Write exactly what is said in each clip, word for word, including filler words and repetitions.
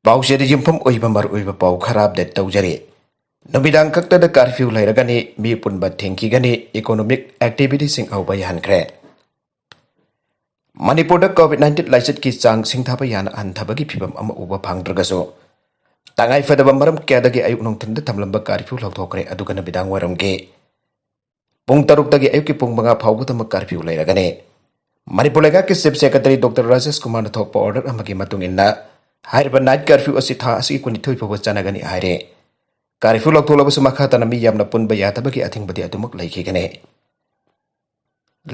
ꯄꯥꯎꯆꯦꯗ ꯌꯨꯝꯐꯝ ꯑꯣꯏꯕ ꯃꯔꯨꯑꯣꯏꯕ ꯄꯥꯎ ꯈꯔ ꯑꯞꯗꯦꯠ ꯇꯧꯖꯔꯤ꯫ ꯅꯨꯃꯤꯗꯥꯡ ꯈꯛꯇꯗ ꯀꯥꯔꯐ꯭ꯌꯨ ꯂꯩꯔꯒꯅꯤ, ꯃꯤ ꯄꯨꯟꯕ ꯊꯤꯡꯈꯤꯒꯅꯤ, ꯏꯀꯣꯅꯣꯃꯤꯛ ꯑꯦꯛꯇꯤꯚꯤꯇꯤꯁꯤꯡ ꯍꯧꯕ ꯌꯥꯍꯟꯈ꯭ꯔꯦ꯫ ꯃꯅꯤꯄꯨꯔꯗ ꯀꯣꯚꯤꯗ ꯅꯥꯏꯟꯇꯤꯟ ꯂꯥꯏꯆꯠꯀꯤ ꯆꯥꯡ ꯁꯤꯡꯊꯥꯕ ꯌꯥꯅ ꯍꯟꯊꯕꯒꯤ ꯐꯤꯚꯝ ꯑꯃ ꯎꯕ ꯐꯪꯗ꯭ꯔꯒꯁꯨ, ꯇꯉꯥꯏꯐꯗꯕ ꯃꯔꯝ ꯀꯌꯥꯗꯒꯤ ꯑꯌꯨꯛ ꯅꯨꯡꯊꯤꯜꯗ ꯊꯝꯂꯝꯕ ꯀꯥꯔꯐ꯭ꯌꯨ ꯂꯧꯊꯣꯛꯈ꯭ꯔꯦ, ꯑꯗꯨꯒ ꯅꯨꯃꯤꯗꯥꯡ ꯋꯥꯏꯔꯝꯒꯤ ꯄꯨꯡ ꯇꯔꯨꯛꯇꯒꯤ ꯑꯌꯨꯛꯀꯤ ꯄꯨꯡ ꯃꯉꯥ ꯐꯥꯎꯕꯗꯃꯛ ꯀꯥꯔꯐ꯭ꯌꯨ ꯂꯩꯔꯒꯅꯤ꯫ ꯃꯅꯤꯄꯨꯔ ꯂꯩꯉꯥꯛꯀꯤ ꯆꯤꯐ ꯁꯦꯀ꯭ꯔꯦꯇꯔꯤ ꯗꯣꯛꯇꯔ ꯔꯥꯖꯦꯁ ꯀꯨꯃꯥꯔꯅ ꯊꯣꯛꯄ ꯑꯣꯔꯗꯔ ꯑꯃꯒꯤ ꯃꯇꯨꯡ ꯏꯟꯅ, ꯍꯥꯏꯔꯤꯕ ꯅꯥꯏꯠ ꯀꯥꯔꯐ꯭ꯌꯨ ꯑꯁꯤ ꯊꯥ ꯑꯁꯤꯒꯤ ꯀꯨꯟꯅꯤꯊꯣꯏ ꯐꯥꯎꯕ ꯆꯠꯅꯒꯅꯤ ꯍꯥꯏꯔꯦ꯫ ꯀꯥꯔꯐ꯭ꯌꯨ ꯂꯧꯊꯣꯛꯂꯕꯁꯨ ꯃꯈꯥ ꯇꯥꯅ ꯃꯤ ꯌꯥꯝꯅ ꯄꯨꯟꯕ ꯌꯥꯗꯕꯒꯤ ꯑꯊꯤꯡꯕꯗꯤ ꯑꯗꯨꯃꯛ ꯂꯩꯈꯤꯒꯅꯤ꯫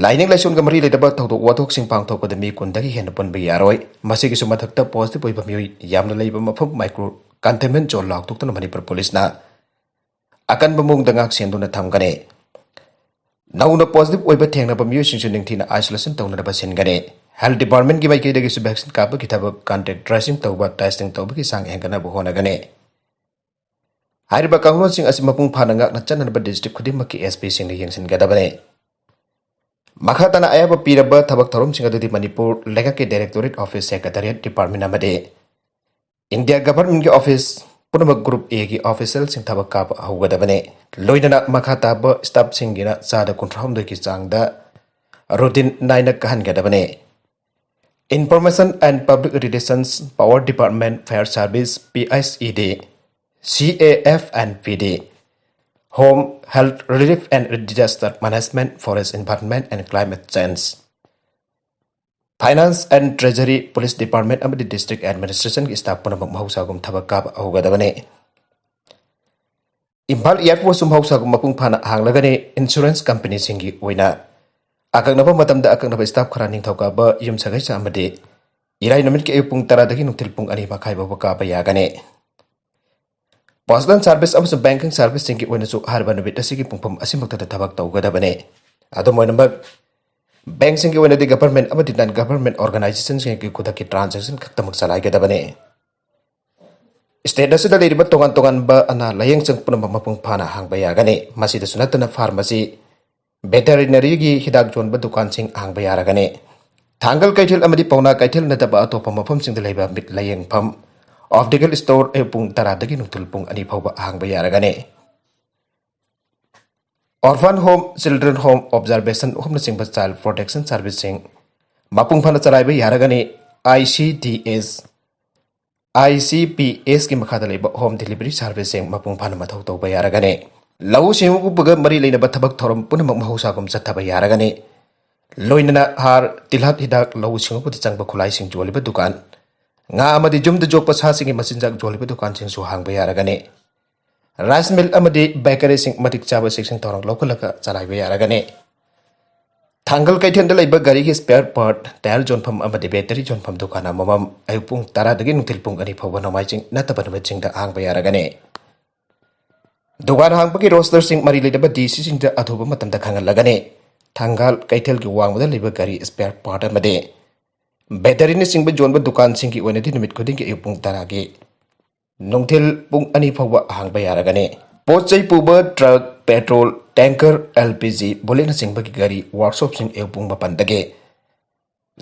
ꯂꯥꯏꯅꯤꯡ ꯂꯥꯏꯁꯣꯟꯒ ꯃꯔꯤ ꯂꯩꯅꯕ ꯊꯧꯗꯣꯛ ꯋꯥꯊꯣꯛꯁꯤꯡ ꯄꯥꯡꯊꯣꯛꯄꯗ ꯃꯤ ꯀꯨꯟꯗꯒꯤ ꯍꯦꯟꯅ ꯄꯨꯟꯕ ꯌꯥꯔꯣꯏ꯫ ꯃꯁꯤꯒꯤꯁꯨ ꯃꯊꯛꯇ, ꯄꯣꯖꯤꯇꯤꯚ ꯑꯣꯏꯕ ꯃꯤꯑꯣꯏ ꯌꯥꯝꯅ ꯂꯩꯕ ꯃꯐꯝ, ꯃꯥꯏꯀ꯭ꯔꯣ ꯀꯟꯇꯦꯟꯃꯦꯟ ꯖꯣꯟ ꯂꯥꯎꯊꯣꯛꯇꯨꯅ ꯃꯅꯤꯄꯨꯔ ꯄꯨꯂꯤꯁꯅ ꯑꯀꯟꯕ ꯃꯑꯣꯡꯗ ꯉꯥꯛ ꯁꯦꯟꯗꯨꯅ ꯊꯝꯒꯅꯤ꯫ ꯅꯧꯅ ꯄꯣꯖꯤꯇꯤꯚ ꯑꯣꯏꯕ ꯊꯦꯡꯅꯕ ꯃꯤꯑꯣꯏꯁꯤꯡꯁꯨ ꯅꯤꯡꯊꯤꯅ ꯑꯥꯏꯁꯣꯂꯦꯁꯟ ꯇꯧꯅꯅꯕ ꯁꯤꯟꯒꯅꯤ꯫ ꯍꯦꯜꯊ ꯗꯤꯄꯥꯔꯠꯃꯦꯟꯒꯤ ꯃꯥꯏꯀꯩꯗꯒꯤꯁꯨ ꯚꯦꯛꯁꯤꯟ ꯀꯥꯞꯄꯒꯤ ꯊꯕꯛ, ꯀꯟꯇꯦꯛ ꯇ꯭ꯔꯦꯁꯤꯡ ꯇꯧꯕ, ꯇꯦꯁꯇꯤꯡ ꯇꯧꯕꯒꯤ ꯆꯥꯡ ꯍꯦꯟꯒꯠꯅꯕ ꯍꯣꯠꯅꯒꯅꯤ꯫ ꯍꯥꯏꯔꯤꯕ ꯀꯥꯡꯂꯣꯟꯁꯤꯡ ꯑꯁꯤ ꯃꯄꯨꯡ ꯐꯥꯅ ꯉꯥꯛꯅ ꯆꯠꯅꯅꯕ ꯗꯤꯁꯇ꯭ꯔꯤꯛ ꯈꯨꯗꯤꯡꯃꯛꯀꯤ ꯑꯦꯁ ꯄꯤꯁꯤꯡꯅ ꯌꯦꯡꯁꯤꯟꯒꯗꯕꯅꯤ꯫ ꯃꯈꯥ ꯇꯥꯅ ꯑꯌꯥꯕ ꯄꯤꯔꯕ ꯊꯕꯛ ꯊꯧꯔꯝꯁꯤꯡ ꯑꯗꯨꯗꯤ ꯃꯅꯤꯄꯨꯔ ꯂꯩꯉꯥꯛꯀꯤ ꯗꯥꯏꯔꯦꯛꯇꯣꯔꯦꯠ ꯑꯣꯐꯤꯁ, ꯁꯦꯀ꯭ꯔꯦꯇꯔꯤꯌꯦꯠ ꯗꯤꯄꯥꯔꯠꯃꯦꯟ ꯑꯃꯗꯤ ꯏꯟꯗꯤꯌꯥ ꯒꯚꯔꯟꯃꯦꯟꯠꯀꯤ ꯑꯣꯐꯤꯁ ꯄꯨꯝꯅꯃꯛ ꯒ꯭ꯔꯨꯞ ꯑꯦꯒꯤ ꯑꯣꯐꯤꯁꯤꯌꯦꯜꯁꯤꯡ ꯊꯕꯛ ꯀꯥꯞꯄ ꯍꯧꯒꯗꯕꯅꯤ꯫ ꯂꯣꯏꯅꯅ ꯃꯈꯥ ꯇꯥꯕ ꯁ꯭ꯇꯥꯐꯁꯤꯡꯒꯤꯅ ꯆꯥꯗ ꯀꯨꯟꯊ꯭ꯔꯥꯍꯨꯝꯗꯣꯏꯒꯤ ꯆꯥꯡꯗ ꯔꯨꯇꯤꯟ ꯅꯥꯏꯅ ꯀꯥꯍꯟꯒꯗꯕꯅꯤ꯫ Information and Public Relations, Power Department, Fire Service, P S E D, C A F and P D, Home, Health, Relief and Disaster Management, Forest, Environment and Climate Change, Finance and Treasury, Police Department ꯑꯃꯗꯤ District Administrationꯒꯤ staff ꯄꯨꯝꯅꯃꯛ ꯃꯍꯧꯁꯥꯒꯨꯝ ꯊꯕꯛ ꯀꯥꯕ ꯍꯧꯒꯗꯕꯅꯤ꯫ ꯏꯝꯐꯥꯜ Airportꯁꯨ ꯃꯍꯧꯁꯥꯒꯨꯝ ꯃꯄꯨꯡ ꯐꯥꯅ ꯍꯥꯡꯂꯒꯅꯤ꯫ Insurance companyꯁꯤꯡꯒꯤ ꯑꯣꯏꯅ ꯑꯀꯛꯅꯕ ꯃꯇꯝꯗ ꯑꯀꯛꯅꯕ staff ꯈꯔ ꯅꯤꯡꯊꯧꯀꯥꯕ ꯌꯨꯝꯁꯀꯩꯁ ꯑꯃꯗꯤ ꯏꯔꯥꯏ ꯅꯨꯃꯤꯠꯀꯤ ꯑꯌꯨꯛ ꯄꯨꯡ ꯇꯔꯥꯗꯒꯤ ꯅꯨꯡꯊꯤꯜ ꯄꯨꯡ ꯑꯅꯤ ꯃꯈꯥꯏ ꯐꯥꯎꯕ ꯀꯥꯕ ꯌꯥꯒꯅꯤ꯫ Postal service ꯑꯃꯁꯨꯡ banking serviceꯁꯤꯡꯒꯤ ꯑꯣꯏꯅꯁꯨ ꯍꯥꯏꯔꯤꯕ ꯅꯨꯃꯤꯠ ꯑꯁꯤꯒꯤ ꯄꯨꯡꯐꯝ ꯑꯁꯤꯃꯛꯇꯗ ꯊꯕꯛ ꯇꯧꯒꯗꯕꯅꯤ꯫ ꯑꯗꯨꯝ ꯑꯣꯏꯅꯃꯛ, bankꯁꯤꯡꯒꯤ ꯑꯣꯏꯅꯗꯤ government ꯑꯃꯗꯤ non government organizationꯁꯤꯡꯒꯤ ꯈꯨꯗꯛꯀꯤ transaction ꯈꯛꯇꯃꯛ ꯆꯂꯥꯏꯒꯗꯕꯅꯤ꯫ State ꯑꯁꯤꯗ ꯂꯩꯔꯤꯕ ꯇꯣꯉꯥꯟ ꯇꯣꯉꯥꯟꯕ ꯑꯅꯥ ꯂꯥꯌꯦꯡꯁꯪ ꯄꯨꯝꯅꯃꯛ ꯃꯄꯨꯡ ꯐꯥꯅ ꯍꯥꯡꯕ ꯌꯥꯒꯅꯤ꯫ ꯃꯁꯤꯗꯁꯨ ꯅꯠꯇꯅ pharmacy, veterinaryꯒꯤ ꯍꯤꯗꯥꯛ ꯌꯣꯟꯕ ꯗꯨꯀꯥꯟꯁꯤꯡ ꯍꯥꯡꯕ ꯌꯥꯔꯒꯅꯤ꯫ ꯊꯥꯡꯒꯜ ꯀꯩꯊꯦꯜ ꯑꯃꯗꯤ ꯄꯥꯎꯅꯥ ꯀꯩꯊꯦꯜ ꯅꯠꯇꯕ ꯑꯇꯣꯞꯄ ꯃꯐꯝꯁꯤꯡꯗ ꯂꯩꯕ ꯃꯤꯠ ꯂꯥꯌꯦꯡꯐꯝ, ꯑꯣꯞꯇꯤꯀꯦꯜ ꯁ꯭ꯇꯣꯔ ꯑꯌꯨꯛ ꯄꯨꯡ ꯇꯔꯥꯗꯒꯤ ꯅꯨꯡꯊꯤꯜ ꯄꯨꯡ ꯑꯅꯤ ꯐꯥꯎꯕ ꯍꯥꯡꯕ ꯌꯥꯔꯒꯅꯤ꯫ Orphan home, children home, observation ꯍꯣꯝꯅꯆꯤꯡꯕ ꯆꯥꯏꯜ ꯄ꯭ꯔꯣꯇꯦꯛꯁꯟ ꯁꯥꯔꯚꯤꯁꯁꯤꯡ ꯃꯄꯨꯡ ꯐꯥꯅ ꯆꯂꯥꯏꯕ ꯌꯥꯔꯒꯅꯤ꯫ I C D S, I C ꯄꯤ ꯑꯦꯁꯀꯤ ꯃꯈꯥꯗ ꯂꯩꯕ ꯍꯣꯝ ꯗꯦꯂꯤꯚꯔꯤ ꯁꯥꯔꯚꯤꯁꯁꯤꯡ ꯃꯄꯨꯡ ꯐꯥꯅ ꯃꯊꯧ ꯇꯧꯕ ꯌꯥꯔꯒꯅꯤ꯫ ꯂꯧꯎ ꯁꯤꯡꯎꯕꯒ ꯃꯔꯤ ꯂꯩꯅꯕ ꯊꯕꯛ ꯊꯧꯔꯝ ꯄꯨꯝꯅꯃꯛ ꯃꯍꯧꯁꯥꯒꯨꯝ ꯆꯠꯊꯕ ꯌꯥꯔꯒꯅꯤ꯫ ꯂꯣꯏꯅꯅ ꯍꯥꯔ, ꯇꯤꯜꯍꯥꯠ ꯍꯤꯗꯥꯛ, ꯂꯧꯎ ꯁꯤꯡꯎꯕꯗ ꯆꯪꯕ ꯈꯨꯠꯂꯥꯏꯁꯤꯡ ꯌꯣꯜꯂꯤꯕ ꯗꯨꯀꯥꯟ, ꯉꯥ ꯑꯃꯗꯤ ꯌꯨꯝꯗ ꯌꯣꯛꯄ ꯁꯥꯁꯤꯡꯒꯤ ꯃꯆꯤꯟꯖꯥꯛ ꯌꯣꯜꯂꯤꯕ ꯗꯨꯀꯥꯟꯁꯤꯡꯁꯨ ꯍꯥꯡꯕ ꯌꯥꯔꯒꯅꯤ꯫ ꯔꯥꯏꯁ ꯃꯤꯜ ꯑꯃꯗꯤ ꯕꯦꯀꯔꯤꯁꯤꯡ ꯃꯇꯤꯛ ꯆꯥꯕ ꯆꯦꯛꯁꯤꯟ ꯊꯧꯔꯥꯡ ꯂꯧꯈꯠꯂꯒ ꯆꯂꯥꯏꯕ ꯌꯥꯔꯒꯅꯤ꯫ ꯊꯥꯡꯒꯜ ꯀꯩꯊꯦꯜꯗ ꯂꯩꯕ ꯒꯥꯔꯤꯒꯤ ꯁ꯭ꯄꯦꯌꯔ ꯄꯥꯔꯠ, ꯇꯥꯌꯔ ꯌꯣꯟꯐꯝ ꯑꯃꯗꯤ ꯕꯦꯇꯔꯤ ꯌꯣꯟꯐꯝ ꯗꯨꯀꯥꯟ ꯑꯃꯃꯝ ꯑꯌꯨꯛ ꯄꯨꯡ ꯇꯔꯥꯗꯒꯤ ꯅꯨꯡꯊꯤꯜ ꯄꯨꯡ ꯑꯅꯤ ꯐꯥꯎꯕ ꯅꯣꯡꯃꯥꯏꯖꯤꯡ ꯅꯠꯇꯕ ꯅꯨꯃꯤꯠꯁꯤꯡꯗ ꯍꯥꯡꯕ ꯌꯥꯔꯒꯅꯤ꯫ ꯗꯨꯀꯥꯟ ꯍꯥꯡꯕꯒꯤ ꯔꯣꯁꯇꯔꯁꯤꯡ ꯃꯔꯤ ꯂꯩꯅꯕ ꯗꯤ ꯁꯤꯁꯤꯡꯗ ꯑꯊꯨꯕ ꯃꯇꯝꯗ ꯈꯪꯍꯜꯂꯒꯅꯤ꯫ ꯊꯥꯡꯒꯥꯜ ꯀꯩꯊꯦꯜꯒꯤ ꯋꯥꯡꯃꯗ ꯂꯩꯕ ꯒꯥꯔꯤ ꯁ꯭ꯄꯦꯌꯔ ꯄꯥꯔꯠ ꯑꯃꯗꯤ ꯕꯦꯇꯔꯤꯅꯆꯤꯡꯕ ꯌꯣꯟꯕ ꯗꯨꯀꯥꯟꯁꯤꯡꯒꯤ ꯑꯣꯏꯅꯗꯤ ꯅꯨꯃꯤꯠ ꯈꯨꯗꯤꯡꯒꯤ ꯑꯌꯨꯛ ꯄꯨꯡ ꯇꯔꯥꯒꯤ ꯅꯨꯡꯊꯤꯜ ꯄꯨꯡ ꯑꯅꯤ ꯐꯥꯎꯕ ꯍꯥꯡꯕ ꯌꯥꯔꯒꯅꯤ꯫ ꯄꯣꯠ ꯆꯩ ꯄꯨꯕ truck, petrol tanker, L P G, ꯕꯨꯂꯦꯠꯅꯆꯤꯡꯕꯒꯤ ꯒꯥꯔꯤ ꯋꯥꯔꯛꯁꯣꯞꯁꯤꯡ ꯑꯌꯨꯛ ꯄꯨꯡ ꯃꯥꯄꯟꯗꯒꯤ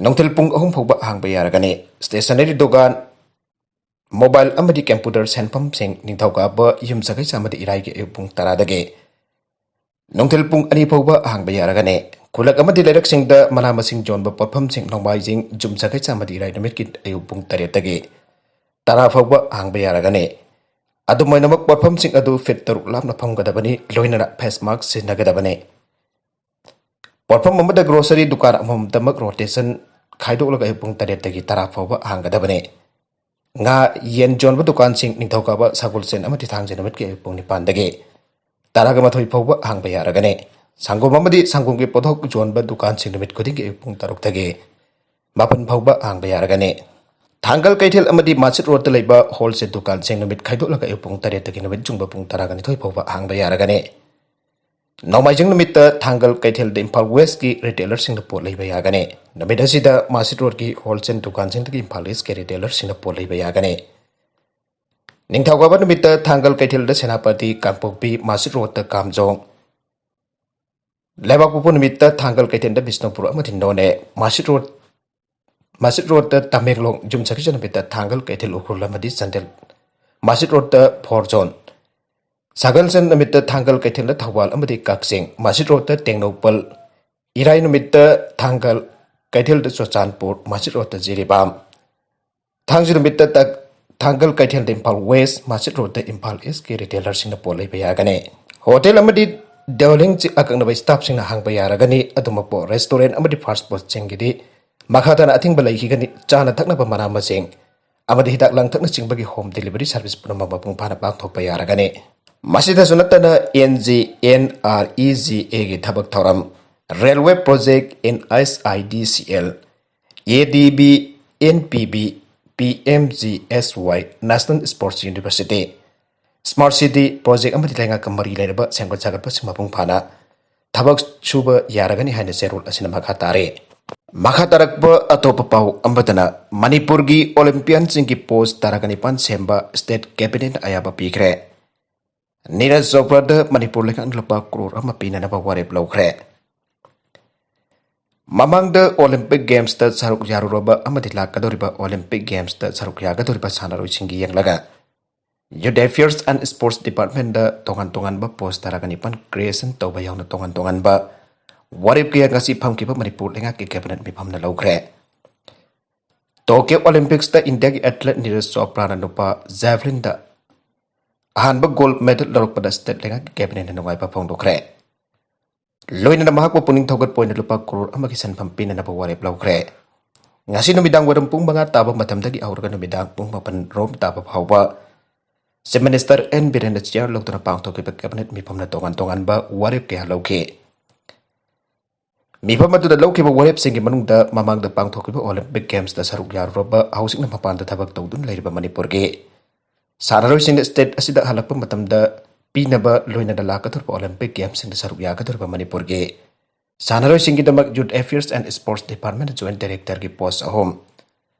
ꯅꯨꯡꯊꯤꯜ ꯄꯨꯡ ꯑꯍꯨꯝ ꯐꯥꯎꯕ ꯍꯥꯡꯕ ꯌꯥꯔꯒꯅꯤ꯫ ꯁ꯭ꯇꯦꯁꯅꯔꯤ ꯗꯨꯀꯥꯟ, ꯃꯣꯕꯥꯏꯜ ꯑꯃꯗꯤ ꯀꯝꯄ꯭ꯌꯨꯇꯔ ꯁꯦꯟꯐꯝꯁꯤꯡ ꯅꯤꯡꯊꯧꯀꯥꯕ ꯌꯨꯝꯁꯀꯩꯁ ꯑꯃꯗꯤ ꯏꯔꯥꯏꯒꯤ ꯑꯌꯨꯛ ꯄꯨꯡ ꯇꯔꯥꯗꯒꯤ ꯅꯨꯡꯊꯤꯜ ꯄꯨꯡ ꯑꯅꯤ ꯐꯥꯎꯕ ꯍꯥꯡꯕ ꯌꯥꯔꯒꯅꯤ꯫ ꯈꯨꯜꯂꯛ ꯑꯃꯗꯤ ꯂꯩꯔꯛꯁꯤꯡꯗ ꯃꯅꯥ ꯃꯁꯤꯡ ꯌꯣꯟꯕ ꯄꯣꯠꯐꯝꯁꯤꯡ ꯅꯣꯡꯃꯥꯏꯖꯤꯡ, ꯌꯨꯝꯁꯀꯩꯁ ꯑꯃꯗꯤ ꯏꯔꯥꯏ ꯅꯨꯃꯤꯠꯀꯤ ꯑꯌꯨꯛ ꯄꯨꯡ ꯇꯔꯦꯠꯇꯒꯤ ꯇꯔꯥ ꯐꯥꯎꯕ ꯍꯥꯡꯕ ꯌꯥꯔꯒꯅꯤ꯫ ꯑꯗꯨꯝ ꯑꯣꯏꯅꯃꯛ ꯄꯣꯠꯐꯝꯁꯤꯡ ꯑꯗꯨ ꯐꯤꯠ ꯇꯔꯨꯛ ꯂꯥꯞꯅ ꯐꯝꯒꯗꯕꯅꯤ, ꯂꯣꯏꯅꯅ ꯐꯦꯁ ꯃꯥꯛꯁ ꯁꯤꯖꯤꯟꯅꯒꯗꯕꯅꯤ꯫ ꯄꯣꯠꯐꯝ ꯑꯃꯗ ꯒ꯭ꯔꯣꯁꯔꯤ ꯗꯨꯀꯥꯟ ꯑꯃꯃꯝꯇꯃꯛ ꯔꯣꯇꯦꯁꯟ ꯈꯥꯏꯗꯣꯛꯂꯒ ꯑꯌꯨꯛ ꯄꯨꯡ ꯇꯔꯦꯠꯇꯒꯤ ꯇꯔꯥ ꯐꯥꯎꯕ ꯍꯥꯡꯒꯗꯕꯅꯤ꯫ ꯉꯥ, ꯌꯦꯟ ꯌꯣꯟꯕ ꯗꯨꯀꯥꯟꯁꯤꯡ ꯅꯤꯡꯊꯧꯀꯥꯕ, ꯁꯒꯣꯜꯁꯦꯟ ꯑꯃꯗꯤ ꯊꯥꯡꯖ ꯅꯨꯃꯤꯠꯀꯤ ꯑꯌꯨꯛ ꯄꯨꯡ ꯅꯤꯄꯥꯟꯗꯒꯤ ꯇꯔꯥꯒ ꯃꯥꯊꯣꯏ ꯐꯥꯎꯕ ꯍꯥꯡꯕ ꯌꯥꯔꯒꯅꯤ꯫ ꯁꯪꯒꯣꯝ ꯑꯃꯗꯤ ꯁꯪꯒꯣꯝꯒꯤ ꯄꯣꯠꯊꯣꯛ ꯌꯣꯟꯕ ꯗꯨꯀꯥꯟꯁꯤꯡ ꯅꯨꯃꯤꯠ ꯈꯨꯗꯤꯡꯒꯤ ꯑꯌꯨꯛ ꯄꯨꯡ ꯇꯔꯨꯛꯇꯒꯤ ꯃꯥꯄꯟ ꯐꯥꯎꯕ ꯍꯥꯡꯕ ꯌꯥꯔꯒꯅꯤ꯫ ꯊꯥꯡꯒꯜ ꯀꯩꯊꯦꯜ ꯑꯃꯗꯤ ꯃꯥꯔꯁꯤꯠ ꯔꯣꯗꯇ ꯂꯩꯕ ꯍꯣꯜꯁꯦꯜ ꯗꯨꯀꯥꯟꯁꯤꯡ ꯅꯨꯃꯤꯠ ꯈꯥꯏꯗꯣꯛꯂꯒ ꯑꯌꯨꯛ ꯄꯨꯡ ꯇꯔꯦꯠꯇꯒꯤ ꯅꯨꯃꯤꯠ ꯆꯨꯡꯕ ꯄꯨꯡ ꯇꯔꯥꯒ ꯅꯤꯊꯣꯏ ꯐꯥꯎꯕ ꯍꯥꯡꯕ ꯌꯥꯔꯒꯅꯤ꯫ ꯅꯣꯡꯃꯥꯏꯖꯤꯡ ꯅꯨꯃꯤꯠꯇ ꯊꯥꯡꯒꯜ ꯀꯩꯊꯦꯜꯗ ꯏꯝꯐꯥꯜ ꯋꯦꯁꯀꯤ ꯔꯤꯇꯦꯂꯔꯁꯤꯡꯅ ꯄꯣꯠ ꯂꯩꯕ ꯌꯥꯒꯅꯤ꯫ ꯅꯨꯃꯤꯠ ꯑꯁꯤꯗ ꯃꯥꯔꯁꯤꯠ ꯔꯣꯗꯀꯤ ꯍꯣꯜꯁꯦꯜ ꯗꯨꯀꯥꯟꯁꯤꯡꯗꯒꯤ ꯏꯝꯐꯥꯜ ꯏꯁꯀꯤ ꯔꯤꯇꯦꯂꯔꯁꯤꯡꯅ ꯄꯣꯠ ꯂꯩꯕ ꯌꯥꯒꯅꯤ꯫ ꯅꯤꯡꯊꯧꯀꯥꯕ ꯅꯨꯃꯤꯠꯇ ꯊꯥꯡꯒꯜ ꯀꯩꯊꯦꯜꯗ ꯁꯦꯅꯥꯄꯇꯤ, ꯀꯥꯡꯄꯣꯛꯄꯤ, ꯃꯥꯔꯁꯤꯠ ꯔꯣꯗꯇ ꯀꯥꯝꯖꯣꯡ, ꯂꯩꯕꯥꯛꯄꯣꯛꯄ ꯅꯨꯃꯤꯠꯇ ꯊꯥꯡꯒꯜ ꯀꯩꯊꯦꯜꯗ ꯕꯤꯁꯅꯨꯄꯨꯔ ꯑꯃꯗꯤ ꯅꯣꯅꯦ, ꯃꯥꯔꯁꯤꯠ ꯔꯣꯗ ꯃꯁꯖꯤꯗ ꯔꯣꯗꯇ ꯇꯃꯦꯡꯂꯣꯡ, ꯌꯨꯝꯁꯀꯩꯁ ꯅꯨꯃꯤꯠꯇ ꯊꯥꯡꯒꯜ, ꯀꯩꯊꯦꯜ, ꯎꯈ꯭ꯔꯨꯜ ꯑꯃꯗꯤ ꯆꯥꯟꯗꯦꯜ꯫ ꯃꯁꯖꯤꯗ ꯔꯣꯗꯇ ꯐꯣꯔ ꯖꯣꯟ, ꯁꯒꯣꯜꯁꯦꯟ ꯅꯨꯃꯤꯠꯇ ꯊꯥꯡꯒꯜ, ꯀꯩꯊꯦꯜꯗ ꯊꯧꯕꯥꯜ ꯑꯃꯗꯤ ꯀꯛꯆꯤꯡ, ꯃꯁꯖꯤꯗ ꯔꯣꯗꯇ ꯇꯦꯡꯅꯧꯄꯜ, ꯏꯔꯥꯏ ꯅꯨꯃꯤꯠꯇ ꯊꯥꯡꯒꯜ, ꯀꯩꯊꯦꯜꯗ ꯆꯨꯔꯆꯥꯟꯄꯨꯔ, ꯃꯁꯖꯤꯗ ꯔꯣꯗꯇ ꯖꯤꯔꯤꯕꯥꯝ, ꯊꯥꯡꯖ ꯅꯨꯃꯤꯠꯇ ꯇ-, ꯊꯥꯡꯒꯜ, ꯀꯩꯊꯦꯜꯗ ꯏꯝꯐꯥꯜ ꯋꯦꯁ, ꯃꯁꯖꯤꯗ ꯔꯣꯗꯇ ꯏꯝꯐꯥꯜ ꯏꯁꯀꯤ ꯔꯤꯇꯦꯂꯔꯁꯤꯡꯅ ꯄꯣꯠ ꯂꯩꯕ ꯌꯥꯒꯅꯤ꯫ ꯍꯣꯇꯦꯜ ꯑꯃꯗꯤ ꯗ꯭ꯋꯦꯂꯤꯡ ꯑꯀꯛꯅꯕ ꯁ꯭ꯇꯥꯐꯁꯤꯡꯅ ꯍꯥꯡꯕ ꯌꯥꯔꯒꯅꯤ꯫ ꯑꯗꯨꯃꯛꯄꯨ ꯔꯦꯁꯇꯨꯔꯦꯟ ꯑꯃꯗꯤ ꯐꯥꯁ꯭ꯠ ꯐꯨꯗꯁꯤꯡꯒꯤꯗꯤ ꯃꯈꯥ ꯇꯥꯅ ꯑꯊꯤꯡꯕ ꯂꯩꯈꯤꯒꯅꯤ꯫ ꯆꯥꯅ ꯊꯛꯅꯕ ꯃꯅꯥ ꯃꯁꯤꯡ ꯑꯃꯗꯤ ꯍꯤꯗꯥꯛ ꯂꯥꯡꯊꯛꯅꯆꯤꯡꯕꯒꯤ ꯍꯣꯝ ꯗꯦꯂꯤꯚꯔꯤ ꯁꯔꯚꯤꯁ ꯄꯨꯝꯅꯃꯛ ꯃꯄꯨꯡ ꯐꯥꯅ ꯄꯥꯡꯊꯣꯛꯄ ꯌꯥꯔꯒꯅꯤ꯫ ꯃꯁꯤꯗꯁꯨ ꯅꯠꯇꯅ N G N R E G ꯑꯦꯒꯤ ꯊꯕꯛ ꯊꯧꯔꯝ, railway project, N S I D C L, A D B, N P B, P M G S Y, national sports university, smart city project ꯑꯃꯗꯤ ꯂꯩꯉꯥꯛꯀ ꯃꯔꯤ ꯂꯩꯅꯕ ꯁꯦꯝꯒꯠ ꯁꯥꯒꯠꯄꯁꯤꯡ ꯃꯄꯨꯡ ꯐꯥꯅ ꯊꯕꯛ ꯁꯨꯕ ꯌꯥꯔꯒꯅꯤ ꯍꯥꯏꯅ ꯆꯦꯔꯣꯜ ꯑꯁꯤꯅ ꯃꯈꯥ ꯇꯥꯔꯦ꯫ ꯃꯈꯥ ꯇꯥꯔꯛꯄ ꯑꯇꯣꯞꯄ ꯄꯥꯎ ꯑꯃꯗꯅ, ꯃꯅꯤꯄꯨꯔꯒꯤ ꯑꯣꯂꯦꯝꯄꯤꯌꯥꯟꯁꯤꯡꯒꯤ ꯄꯣꯁ ꯇꯔꯥꯒ ꯅꯤꯄꯥꯟ ꯁꯦꯝꯕ ꯁ꯭ꯇꯦꯠ ꯀꯦꯕꯤꯅꯦꯠꯅ ꯑꯌꯥꯕ ꯄꯤꯈ꯭ꯔꯦ꯫ ꯅꯤꯔꯖ ꯆꯣꯄ꯭ꯔꯥꯗ ꯃꯅꯤꯄꯨꯔ ꯂꯩꯉꯥꯛꯅ ꯂꯨꯄꯥ ꯀ꯭ꯔꯣꯔ ꯑꯃ ꯄꯤꯅꯅꯕ ꯋꯥꯔꯦꯞ ꯂꯧꯈ꯭ꯔꯦ꯫ ꯃꯃꯥꯡꯗ ꯑꯣꯂꯦꯝꯄꯤꯛ ꯒꯦꯝꯁꯇ ꯁꯔꯨꯛ ꯌꯥꯔꯨꯔꯕ ꯑꯃꯗꯤ ꯂꯥꯛꯀꯗꯧꯔꯤꯕ ꯑꯣꯂꯦꯝꯄꯤꯛ ꯒꯦꯝꯁꯇ ꯁꯔꯨꯛ ꯌꯥꯒꯗꯧꯔꯤꯕ ꯁꯥꯟꯅꯔꯣꯏꯁꯤꯡꯒꯤ ꯌꯦꯡꯂꯒ, Youth Affairs and Sports Departmentꯗ ꯇꯣꯉꯥꯟ ꯇꯣꯉꯥꯟꯕ ꯄꯣꯁ ꯇꯔꯥꯒ ꯅꯤꯄꯥꯟ ꯀ꯭ꯔꯤꯌꯦꯁꯟ ꯇꯧꯕ ꯌꯥꯎꯅ ꯇꯣꯉꯥꯟ ꯇꯣꯉꯥꯟꯕ ꯋꯥꯔꯦꯞ ꯀꯌꯥ ꯉꯁꯤ ꯐꯝꯈꯤꯕ ꯃꯅꯤꯄꯨꯔ ꯂꯩꯉꯥꯛꯀꯤ ꯀꯦꯕꯤꯅꯦꯠ ꯃꯤꯐꯝꯅ ꯂꯧꯈ꯭ꯔꯦ꯫ ꯇꯣꯀꯤꯌꯣ ꯑꯣꯂꯦꯝꯄꯤꯛꯁꯇ ꯏꯟꯗꯤꯌꯥꯒꯤ ꯑꯦꯊꯂꯦꯠ ꯅꯤꯔꯖ ꯆꯣꯄ꯭ꯔꯥꯅ ꯅꯨꯄꯥ ꯖꯦꯚꯂꯤꯟꯗ ꯑꯍꯥꯟꯕ ꯒꯣꯜꯗ ꯃꯦꯗꯜ ꯂꯧꯔꯛꯄꯗ ꯁ꯭ꯇꯦꯠ ꯂꯩꯉꯥꯛꯀꯤ ꯀꯦꯕꯤꯅꯦꯠꯅ ꯅꯨꯡꯉꯥꯏꯕ ꯐꯣꯡꯗꯣꯛꯈ꯭ꯔꯦ꯫ ꯂꯣꯏꯅꯅ ꯃꯍꯥꯛꯄꯨ ꯄꯨꯛꯅꯤꯡ ꯊꯧꯒꯠꯄ ꯑꯣꯏꯅ ꯂꯨꯄꯥ ꯀ꯭ꯔꯣꯔ ꯑꯃꯒꯤ ꯁꯦꯟꯐꯝ ꯄꯤꯅꯅꯕ ꯋꯥꯔꯦꯞ ꯂꯧꯈ꯭ꯔꯦ꯫ ꯉꯁꯤ ꯅꯨꯃꯤꯗꯥꯡ ꯋꯥꯏꯔꯝ ꯄꯨꯡ ꯃꯉꯥ ꯇꯥꯕ ꯃꯇꯝꯗꯒꯤ ꯍꯧꯔꯒ ꯅꯨꯃꯤꯗꯥꯡ ꯄꯨꯡ ꯃꯥꯄꯟ ꯔꯣꯝ ꯇꯥꯕ ꯐꯥꯎꯕ ꯆꯤꯐ ꯃꯤꯅꯤꯁꯇꯔ ꯑꯦꯟ ꯕꯤꯔꯦꯟꯅ ꯆꯤꯌꯥꯔ ꯂꯧꯗꯨꯅ ꯄꯥꯡꯊꯣꯛꯈꯤꯕ ꯀꯦꯕꯤꯅꯦꯠ ꯃꯤꯐꯝꯅ ꯇꯣꯉꯥꯟ ꯇꯣꯉꯥꯟꯕ ꯋꯥꯔꯦꯞ ꯀꯌꯥ ꯂꯧꯈꯤ꯫ ꯃꯤꯐꯝ ꯑꯗꯨꯗ ꯂꯧꯈꯤꯕ ꯋꯥꯔꯦꯞꯁꯤꯡꯒꯤ ꯃꯅꯨꯡꯗ ꯃꯃꯥꯡꯗ ꯄꯥꯡꯊꯣꯛꯈꯤꯕ ꯑꯣꯂꯦꯝꯄꯤꯛ ꯒꯦꯝꯁꯇ ꯁꯔꯨꯛ ꯌꯥꯔꯨꯔꯕ, ꯍꯧꯖꯤꯛꯅ ꯃꯄꯥꯟꯗ ꯊꯕꯛ ꯇꯧꯗꯨꯅ ꯂꯩꯔꯤꯕ ꯃꯅꯤꯄꯨꯔꯒꯤ ꯁꯥꯟꯅꯔꯣꯏꯁꯤꯡꯅ ꯁ꯭ꯇꯦꯠ ꯑꯁꯤꯗ ꯍꯜꯂꯛꯄ ꯃꯇꯝꯗ ꯄꯤꯅꯕ, ꯂꯣꯏꯅꯅ ꯂꯥꯛꯀꯗꯧꯔꯤꯕ ꯑꯣꯂꯦꯝꯄꯤꯛ ꯒꯦꯝꯁꯁꯤꯡꯗ ꯁꯔꯨꯛ ꯌꯥꯒꯗꯧꯔꯤꯕ ꯃꯅꯤꯄꯨꯔꯒꯤ ꯁꯥꯟꯅꯔꯣꯏꯁꯤꯡꯒꯤꯗꯃꯛ Youth Affairs and Sports Departmentꯗ ꯖꯣꯏꯟꯠ ꯗꯥꯏꯔꯦꯛꯇꯔꯒꯤ ꯄꯣꯁ ꯑꯍꯨꯝ,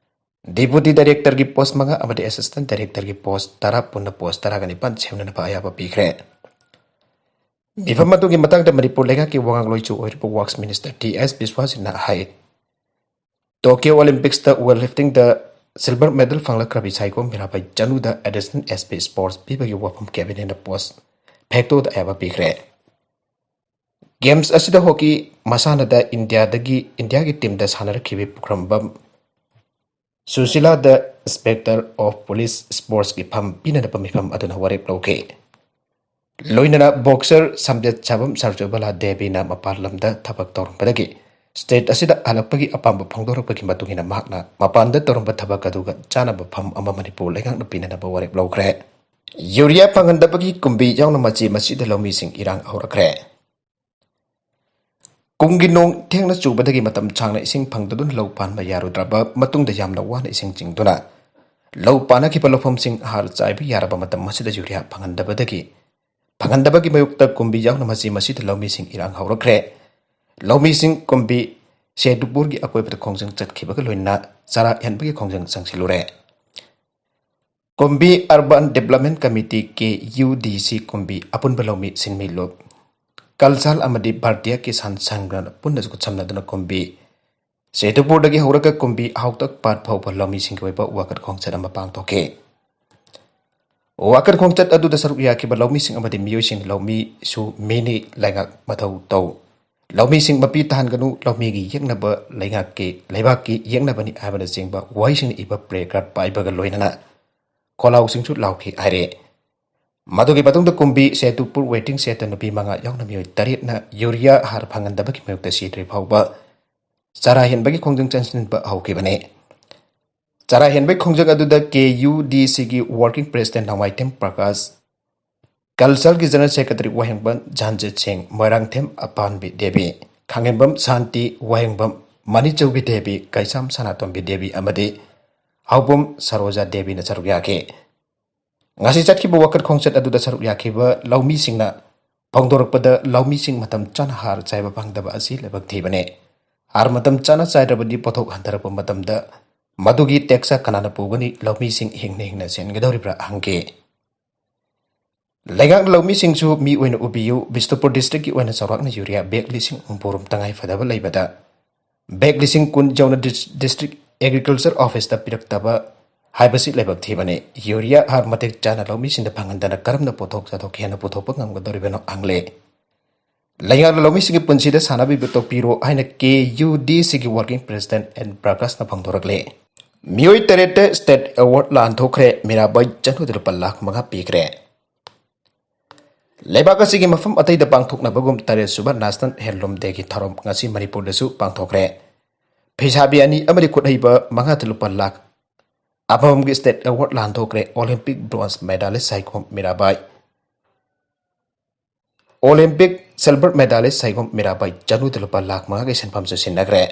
ꯗꯤꯄꯨꯇꯤ ꯗꯥꯏꯔꯦꯛꯇꯔꯒꯤ ꯄꯣꯁ ꯃꯉꯥ ꯑꯃꯗꯤ ꯑꯦꯁꯤꯁꯇꯦꯟꯠ ꯗꯥꯏꯔꯦꯛꯇꯔꯒꯤ ꯄꯣꯁ ꯇꯔꯥ, ꯄꯨꯟꯅ ꯄꯣꯁ ꯇꯔꯥꯒ ꯅꯤꯄꯥꯟ ꯁꯦꯝꯅꯅꯕ ꯑꯌꯥꯕ ꯄꯤꯈ꯭ꯔꯦ꯫ ꯃꯤꯐꯝ ꯑꯗꯨꯒꯤ ꯃꯇꯥꯡꯗ ꯃꯅꯤꯄꯨꯔ ꯂꯩꯉꯥꯛꯀꯤ ꯋꯥꯉꯥꯡꯂꯣꯏꯁꯨ ꯑꯣꯏꯔꯤꯕ ꯋꯥꯔꯛꯁ ꯃꯤꯅꯤꯁꯇꯔ ꯇꯤ ꯑꯦꯁ ꯕꯤꯁ꯭ꯋꯥꯁꯤꯅ ꯍꯥꯏ, ꯇꯣꯀꯤꯌꯣ ꯑꯣꯂꯤꯝꯄꯤꯛꯁꯇ ꯋꯦꯠ ꯂꯤꯐꯇꯤꯡꯗ ꯁꯤꯜꯚꯔ ꯃꯦꯗꯜ ꯐꯪꯂꯛꯈ꯭ꯔꯕꯤ ꯁꯥꯏꯈꯣꯝ ꯃꯤꯔꯥꯕꯥꯏ ꯆꯅꯨꯗ ꯑꯦꯗꯤꯁꯅꯦꯜ ꯑꯦꯁ ꯄꯤ ꯁ꯭ꯄꯣꯔꯠꯁ ꯄꯤꯕꯒꯤ ꯋꯥꯐꯝ ꯀꯦꯕꯤꯅꯦꯠꯅ ꯄꯣꯁ ꯐꯦꯛꯇꯣꯗ ꯑꯌꯥꯕ ꯄꯤꯈ꯭ꯔꯦ꯫ ꯒꯦꯝꯁ ꯑꯁꯤꯗ ꯍꯣꯀꯤ ꯃꯁꯥꯟꯅꯗ ꯏꯟꯗꯤꯌꯥꯗꯒꯤ, ꯏꯟꯗꯤꯌꯥꯒꯤ ꯇꯤꯝꯗ ꯁꯥꯟꯅꯔꯛꯈꯤꯕꯤ ꯄꯨꯈ꯭ꯔꯝꯕꯝ ꯁꯨꯁꯤꯂꯥꯗ ꯏꯟꯁꯄꯦꯛꯇꯔ ꯑꯣꯐ ꯄꯨꯂꯤꯁ ꯁ꯭ꯄꯣꯔꯠꯁꯀꯤ ꯐꯝ ꯄꯤꯅꯅꯕ ꯃꯤꯐꯝ ꯑꯗꯨꯅ ꯋꯥꯔꯦꯞ ꯂꯧꯈꯤ꯫ ꯂꯣꯏꯅꯅ ꯕꯣꯛꯁꯔ ꯁꯝꯖꯦꯠ ꯁꯥꯕꯝ ꯁꯔꯖꯨꯕꯂꯥ ꯗꯦꯕꯤꯅ ꯃꯄꯥꯟ ꯂꯝꯗ ꯊꯕꯛ ꯇꯧꯔꯝꯕꯗꯒꯤ ꯁ꯭ꯇꯦꯠ ꯑꯁꯤꯗ ꯍꯜꯂꯛꯄꯒꯤ ꯑꯄꯥꯝꯕ ꯐꯣꯡꯗꯣꯔꯛꯄꯒꯤ ꯃꯇꯨꯡ ꯏꯟꯅ ꯃꯍꯥꯛꯅ ꯃꯄꯥꯟꯗ ꯇꯧꯔꯝꯕ ꯊꯕꯛ ꯑꯗꯨꯒ ꯆꯥꯅꯕ ꯐꯝ ꯑꯃ ꯃꯅꯤꯄꯨꯔ ꯂꯩꯉꯥꯛꯅ ꯄꯤꯅꯅꯕ ꯋꯥꯔꯦꯞ ꯂꯧꯈ꯭ꯔꯦ꯫ ꯌꯨꯔꯤꯌꯥ ꯐꯪꯍꯟꯗꯕꯒꯤ ꯀꯨꯝꯕꯤ ꯌꯥꯎꯅ ꯃꯆꯤ ꯃꯆꯤꯗ ꯂꯧꯃꯤꯁꯤꯡ ꯏꯔꯥꯡ ꯍꯧꯔꯛꯈ꯭ꯔꯦ꯫ ꯀꯨꯝꯒꯤ ꯅꯣꯡ ꯊꯦꯡꯅ ꯆꯨꯕꯗꯒꯤ ꯃꯇꯝ ꯁꯥꯡꯅ ꯏꯁꯤꯡ ꯐꯪꯗꯗꯨꯅ ꯂꯧ ꯄꯥꯟꯕ ꯌꯥꯔꯨꯗ꯭ꯔꯕ ꯃꯇꯨꯡꯗ ꯌꯥꯝꯅ ꯋꯥꯅ ꯏꯁꯤꯡ ꯆꯤꯡꯗꯨꯅ ꯂꯧ ꯄꯥꯟꯅꯈꯤꯕ ꯂꯧꯐꯝꯁꯤꯡ ꯍꯥꯔ ꯆꯥꯏꯕ ꯌꯥꯔꯕ ꯃꯇꯝ ꯑꯁꯤꯗ ꯌꯨꯔꯤꯌꯥ ꯐꯪꯍꯟꯗꯕꯗꯒꯤ, ꯐꯪꯍꯟꯗꯕꯒꯤ ꯃꯥꯌꯣꯛꯇ ꯀꯨꯝꯕꯤ ꯌꯥꯎꯅ ꯃꯆꯤ ꯃꯆꯤꯗ ꯂꯧꯃꯤꯁꯤꯡ ꯏꯔꯥꯡ ꯍꯧꯔꯛꯈ꯭ꯔꯦ꯫ ꯂꯧꯃꯤꯁꯤꯡ ꯀꯨꯝꯕꯤ ꯁꯦꯗꯨꯄꯨꯔꯒꯤ ꯑꯀꯣꯏꯕꯗ ꯈꯣꯡꯖꯪ ꯆꯠꯈꯤꯕꯒ ꯂꯣꯏꯅꯅ ꯆꯔꯥ ꯍꯦꯟꯕꯒꯤ ꯈꯣꯡꯖꯪ ꯆꯪꯁꯤꯜꯂꯨꯔꯦ꯫ ꯀꯨꯝꯕꯤ Urban Development Committee, ꯀꯦ ꯌꯨ ꯗꯤ ꯁꯤ, ꯀꯨꯝꯕꯤ ꯑꯄꯨꯟꯕ ꯂꯧꯃꯤ ꯁꯤꯟꯃꯤ ꯂꯨꯞ ꯀꯜꯁꯥꯜ ꯑꯃꯗꯤ ꯚꯥꯔꯇꯤꯌꯥ ꯀꯤꯁꯥꯟ ꯁꯪꯘꯅ ꯄꯨꯟꯅ ꯈꯨꯠꯁꯝꯅꯗꯨꯅ ꯀꯨꯝꯕꯤ ꯁꯦꯗꯨꯄꯨꯔꯗꯒꯤ ꯍꯧꯔꯒ ꯀꯨꯝꯕꯤ ꯍꯥꯎꯇꯛ ꯄꯥꯠ ꯐꯥꯎꯕ ꯂꯧꯃꯤꯁꯤꯡꯒꯤ ꯑꯣꯏꯕ ꯋꯥꯀꯠ ꯈꯣꯡꯆꯠ ꯑꯃ ꯄꯥꯡꯊꯣꯛꯈꯤ꯫ ꯋꯥꯀꯠ ꯈꯣꯡꯆꯠ ꯑꯗꯨꯗ ꯁꯔꯨꯛ ꯌꯥꯈꯤꯕ ꯂꯧꯃꯤꯁꯤꯡ ꯑꯃꯗꯤ ꯃꯤꯑꯣꯏꯁꯤꯡ, ꯂꯧꯃꯤꯁꯨ ꯃꯤꯅꯤ, ꯂꯩꯉꯥꯛ ꯃꯊꯧ ꯇꯧ, ꯂꯧꯃꯤꯁꯤꯡ ꯃꯄꯤ ꯇꯥꯍꯟꯒꯅꯨ, ꯂꯧꯃꯤꯒꯤ ꯌꯦꯛꯅꯕ ꯂꯩꯉꯥꯛꯀꯤ, ꯂꯩꯕꯥꯛꯀꯤ ꯌꯦꯛꯅꯕꯅꯤ ꯍꯥꯏꯕꯅꯆꯤꯡꯕ ꯋꯥꯍꯩꯁꯤꯡꯅ ꯏꯕ ꯄ꯭ꯂꯦ ꯀꯥꯔꯗ ꯄꯥꯏꯕꯒ ꯂꯣꯏꯅꯅ ꯈꯣꯜꯂꯥꯎꯁꯤꯡꯁꯨ ꯂꯥꯎꯈꯤ ꯍꯥꯏꯔꯦ꯫ ꯃꯗꯨꯒꯤ ꯃꯇꯨꯡꯗ ꯀꯨꯝꯕꯤ ꯁꯦꯗꯨꯄꯨꯔ ꯋꯦꯇꯤꯡ ꯁꯦꯠꯇ ꯅꯨꯄꯤ ꯃꯉꯥ ꯌꯥꯎꯅ ꯃꯤꯑꯣꯏ ꯇꯔꯦꯠꯅ ꯌꯨꯔꯤꯌꯥ ꯍꯥꯔ ꯐꯪꯍꯟꯗꯕꯒꯤ ꯃꯥꯌꯣꯛꯇ ꯁꯤꯗ꯭ꯔꯤ ꯐꯥꯎꯕ ꯆꯔꯥ ꯍꯦꯟꯕꯒꯤ ꯈꯣꯡꯖꯪ ꯆꯪꯁꯤꯟꯕ ꯍꯧꯈꯤꯕꯅꯤ꯫ ꯆꯔꯥ ꯍꯦꯟꯕꯒꯤ ꯈꯣꯡꯖꯪ ꯑꯗꯨꯗ ꯀꯦ ꯌꯨ ꯗꯤ ꯁꯤꯒꯤ ꯋꯥꯔꯀꯤꯡ ꯄ꯭ꯔꯦꯁꯤꯗꯦꯟ ꯅꯣꯡꯃꯥꯏꯊꯦꯝ ꯄ꯭ꯔꯀꯥꯁ, ꯀꯜꯆꯔꯒꯤ ꯖꯦꯅꯔꯦꯜ ꯁꯦꯀ꯭ꯔꯦꯇꯔꯤ ꯋꯥꯍꯦꯡꯕꯝ ꯖꯥꯟꯖꯤꯠ ꯁꯤꯡ, ꯃꯣꯏꯔꯥꯡꯊꯦꯝ ꯑꯄꯥꯟꯕꯤ ꯗꯦꯕꯤ, ꯈꯥꯉꯦꯝꯕꯝ ꯁꯥꯟꯇꯤ, ꯋꯥꯍꯦꯡꯕꯝ ꯃꯅꯤꯆꯧꯕꯤ ꯗꯦꯕꯤ, ꯀꯩꯁꯥꯝ ꯁꯅꯥꯇꯣꯝꯕꯤ ꯗꯦꯕꯤ ꯑꯃꯗꯤ ꯍꯥꯎꯕꯝ ꯁꯔꯣꯖꯥ ꯗꯦꯕꯤꯅ ꯁꯔꯨꯛ ꯌꯥꯈꯤ꯫ ꯉꯁꯤ ꯆꯠꯈꯤꯕ ꯋꯥꯀꯠ ꯈꯣꯡꯆꯠ ꯑꯗꯨꯗ ꯁꯔꯨꯛ ꯌꯥꯈꯤꯕ ꯂꯧꯃꯤꯁꯤꯡꯅ ꯐꯣꯡꯗꯣꯔꯛꯄꯗ, ꯂꯧꯃꯤꯁꯤꯡ ꯃꯇꯝ ꯆꯥꯅ ꯍꯥꯔ ꯆꯥꯏꯕ ꯐꯪꯗꯕ ꯑꯁꯤ ꯂꯥꯏꯕꯛ ꯊꯤꯕꯅꯤ꯫ ꯍꯥꯔ ꯃꯇꯝ ꯆꯥꯅ ꯆꯥꯏꯗ꯭ꯔꯕꯗꯤ ꯄꯣꯠꯊꯣꯛ ꯍꯟꯊꯔꯛꯄ ꯃꯇꯝꯗ ꯃꯗꯨꯒꯤ ꯇꯦꯛꯁ ꯀꯅꯥꯅ ꯄꯨꯒꯅꯤ? ꯂꯧꯃꯤꯁꯤꯡ ꯍꯤꯡꯅ ꯍꯤꯡꯅ ꯁꯦꯟꯒꯗꯧꯔꯤꯕ꯭ꯔꯥ ꯍꯪꯈꯤ꯫ ꯂꯩꯉꯥꯛꯅ ꯂꯧꯃꯤꯁꯤꯡꯁꯨ ꯃꯤ ꯑꯣꯏꯅ ꯎꯕꯤꯌꯨ꯫ ꯕꯤꯁꯅꯨꯄꯨꯔ ꯗꯤꯁꯇ꯭ꯔꯤꯛꯀꯤ ꯑꯣꯏꯅ ꯆꯥꯎꯔꯥꯛꯅ ꯌꯨꯔꯤꯌꯥ ꯕꯦꯒ ꯂꯤꯁꯤꯡ ꯍꯨꯝꯐꯨ ꯔꯣꯝ ꯇꯉꯥꯏ ꯐꯗꯕ ꯂꯩꯕꯗ, ꯕꯦꯛ ꯂꯤꯁꯤꯡ ꯀꯨꯟ ꯌꯧꯅ ꯗꯤꯁ-, ꯗꯤꯁꯇ꯭ꯔꯤꯛ ꯑꯦꯒ꯭ꯔꯤꯀꯜꯆꯔ ꯑꯣꯐꯤꯁꯇ ꯄꯤꯔꯛꯇꯕ ꯍꯥꯏꯕꯁꯤ ꯂꯥꯏꯕꯛ ꯊꯤꯕꯅꯤ꯫ ꯌꯨꯔꯤꯌꯥ ꯍꯥꯔ ꯃꯇꯤꯛ ꯆꯥꯅ ꯂꯧꯃꯤꯁꯤꯡꯗ ꯐꯪꯍꯟꯗꯅ ꯀꯔꯝꯅ ꯄꯣꯠꯊꯣꯛ ꯆꯥꯊꯣꯛ ꯍꯦꯟꯅ ꯄꯨꯊꯣꯛꯄ ꯉꯝꯒꯗꯧꯔꯤꯕꯅꯣ ꯍꯪꯂꯦ꯫ ꯂꯩꯉꯥꯛꯅ ꯂꯧꯃꯤꯁꯤꯡꯒꯤ ꯄꯨꯟꯁꯤꯗ ꯁꯥꯟꯅꯕꯤꯕ ꯇꯣꯛꯄꯤꯔꯣ ꯍꯥꯏꯅ ꯀꯦ ꯌꯨ ꯗꯤ ꯁꯤꯒꯤ ꯋꯥꯔꯀꯤꯡ ꯄ꯭ꯔꯦꯁꯤꯗꯦꯟꯠ ꯑꯦꯟ ꯄ꯭ꯔꯀꯥꯁꯅ ꯐꯣꯡꯗꯣꯔꯛꯂꯦ꯫ ꯃꯤꯑꯣꯏ ꯇꯔꯦꯠꯇ ꯁ꯭ꯇꯦꯠ ꯑꯦꯋꯥꯔꯗ ꯂꯥꯟꯊꯣꯛꯈ꯭ꯔꯦ, ꯃꯤꯔꯥꯕꯥꯏ ꯆꯅꯨꯗ ꯂꯨꯄꯥ ꯂꯥꯈ ꯃꯉꯥ ꯄꯤꯈ꯭ꯔꯦ꯫ ꯂꯩꯕꯥꯛ ꯑꯁꯤꯒꯤ ꯃꯐꯝ ꯑꯇꯩꯗ ꯄꯥꯡꯊꯣꯛꯅꯕꯒꯨꯝ ꯇꯔꯦꯠ ꯁꯨꯕ ꯅꯦꯁꯅꯦꯜ ꯍꯦꯟꯂꯨꯝ ꯗꯦꯒꯤ ꯊꯧꯔꯝ ꯉꯁꯤ ꯃꯅꯤꯄꯨꯔꯗꯁꯨ ꯄꯥꯡꯊꯣꯛꯈ꯭ꯔꯦ꯫ ꯐꯤꯁꯥꯕꯤ ꯑꯅꯤ ꯑꯃꯗꯤ ꯈꯨꯠꯍꯩꯕ ꯃꯉꯥꯗ ꯂꯨꯄꯥ ꯂꯥꯈ ꯑꯃꯃꯝꯒꯤ ꯁ꯭ꯇꯦꯠ ꯑꯦꯋꯥꯔꯗ ꯂꯥꯟꯊꯣꯛꯈ꯭ꯔꯦ Olympic bronze medalist Saikhom Mirabai. Olympic silver medalist Saikhom Mirabai ꯆꯅꯨꯗ ꯂꯨꯄꯥ ꯂꯥꯈ ꯃꯉꯥꯒꯤ ꯁꯦꯟꯐꯝꯁꯨ ꯁꯤꯟꯅꯈ꯭ꯔꯦ꯫